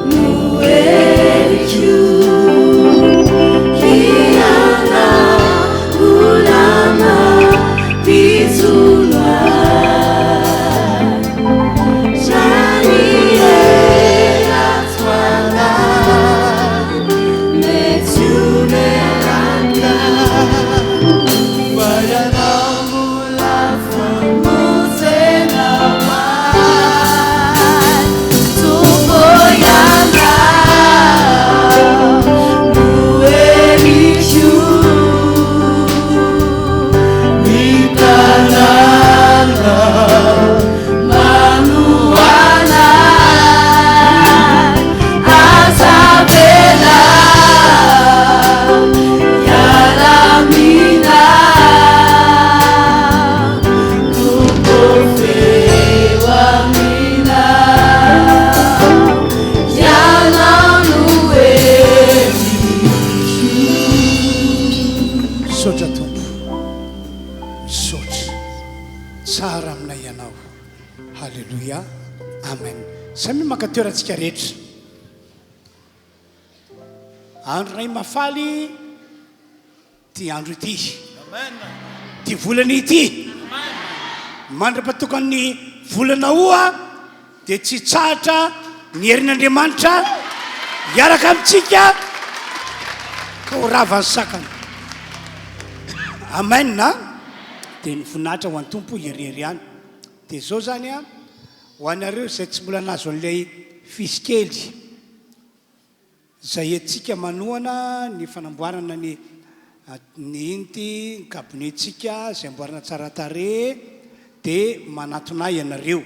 no heriko. Ianao mbola mampijoro ahy. Raha ny hery ato anaty. Aza avela hiala aminà Tompo feo aminà Ianao no heriko. Misaotra Tompo, misaotra, tsara aminay Ianao. Haleloia Amen Samia maka toerantsika rehetra. Andro iray mahafaly ity andro ity. Ity volana ity. Mandra-patokan'ny volana oa dia tsy hitsahatra ny herin'Andriamanitra hiaraka amintsika ka ho rava ny sakana. Amen. Dia ny voninahitra ho an'ny Tompo irery ihany. Dia izao izany an, ho anareo izay tsy mbola nahazo an'ilay fisy kely izay entintsika manohana ny fanamboarana ny ny inty, ny kabone-tsika izay amboarina tsara tarehy dia manatona ahy ianareo.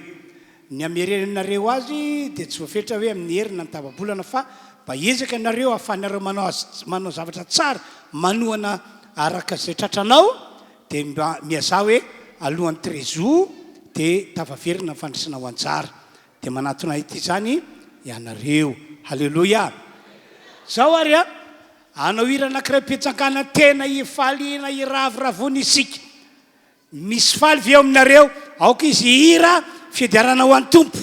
Ny hamerenanareo azy dia tsy voafetra hoe amin'ny heriny na ny tapa-bolana fa mba hiezaka ianareo ahafahanareo manao azy manao zavatra tsara manohana araka izay tratranao. dia mba mihazaha hoe alohan'ny treize dia tafaverina ny fandraisana ho anjara. Dia manatona ity izany ianareo. Haleloia! Izao ary an, hanao hira anankiray mpitsangana tena hifaliana hiravoravoana isika. Misy faly ve eo aminareo? Aoka izy hihira fiderana ho an'ny Tompo.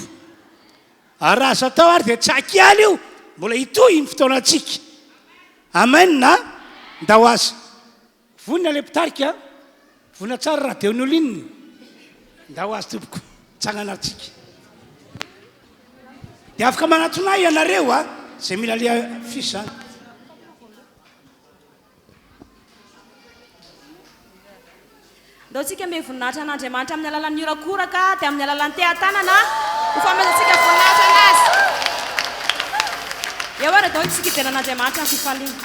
Ary raha azo atao ary dia tsy hakialy io, mbola hitohy ny fotoanantsika. Amen a! Ndao aza. Vonona ilay mpitarika, vonona tsara Radeonoline. Ndao azy tompoko, tsangana antsika. Dia afaka manatona ahy ianareo a, izay mila le affiche zany. Ndao tsika ame voninahitra an'Andriamanitra amin'ny alalan'ny horakoraka dia amin'ny alalan'ny teha-tanana ho fanomezantsika voninahitra an'Azy. Eo ary daholo tsika hidera an'Andriamanitra amin'ny fifaliana.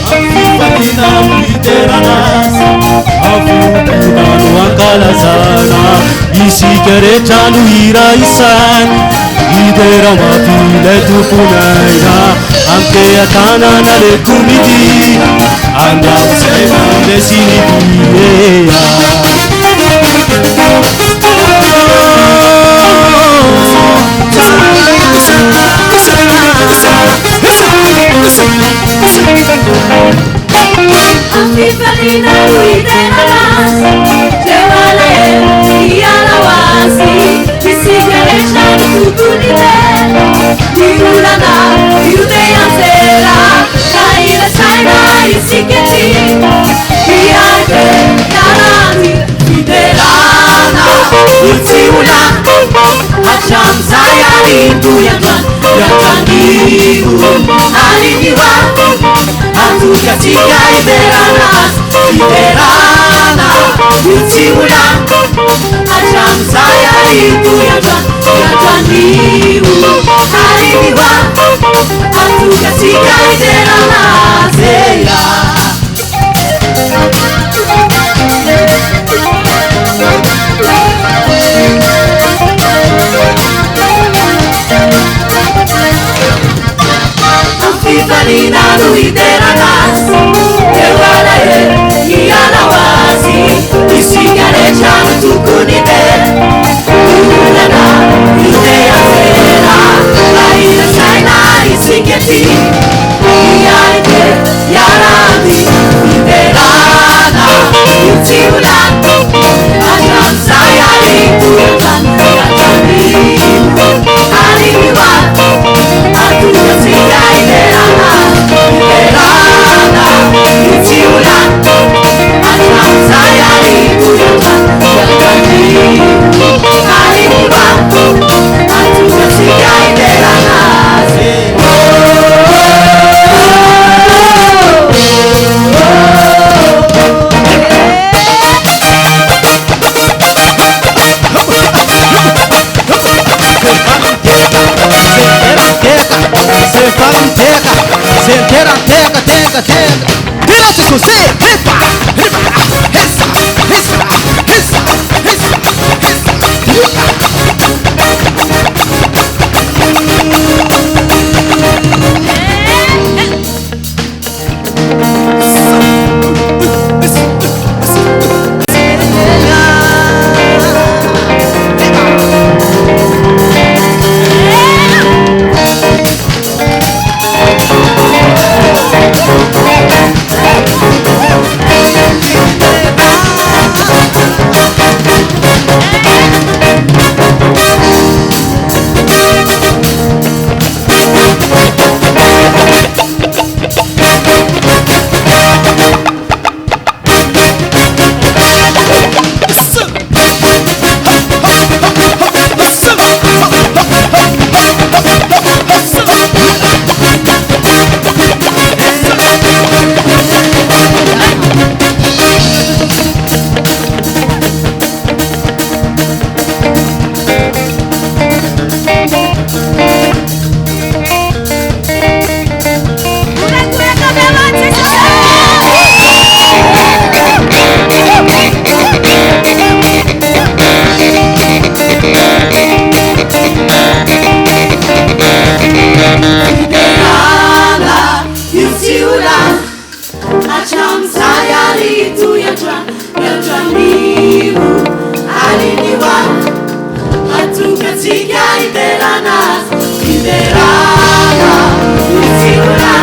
Fifaliana no hiderana Azy, Afo-pinoana no hankalazana, Isika rehetra no hiray saina, Hidera mafy ilay Tompon'aina, Amim-pehatanana le komity, Andramo izay mandresy ny dia. Fifaliana no hiderana Azy, Ireo alahelo hiala ho azy, Isika rehetra no tokony hidera, Ny olana io dia hianjera, Ka hila saina isika ty, Hiainga hiara-ny fiderana, Io tsy ho lany hatramin'izay ary hitohy androany, Hiantrano ary ny ho avy, Antoka antsika hiderana Azy, Fiderana io tsy ho lany hatramin'izay ary hitohy androany, Hiantrano ary ny ho avy, Antoka antsika hiderana Azy. Fifaliana no hiderana Azy, Ireo alahelo hiala ho azy, Isika rehetra no tokony hidera, Ny olana io dia avela, Raha hira saina isika ty, Hiainga hiara-dia hiderana, Io tsy ho lany hatramin'izay ary hitohy hatrany, hatrany ary ny ho avy. Hahatonga antsika hiderana, hiderana, Io tsy ho lany hatramin'izay ary hitohy hatrany, hatrany ary ny ho avy. Hahatonga antsika hiderana Azy.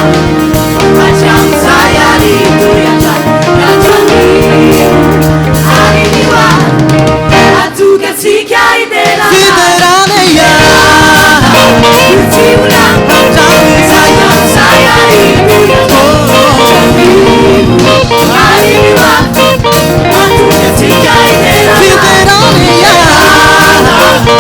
Hatramin'izay ary hitohy hatrany hatrany ary anio Atokantsika hiderana Fiderana ia Tsy mbola Hatramin'izay Hatramin'izay ary hitohy hatrany ary anio Atokantsika hiderana Fiderana ia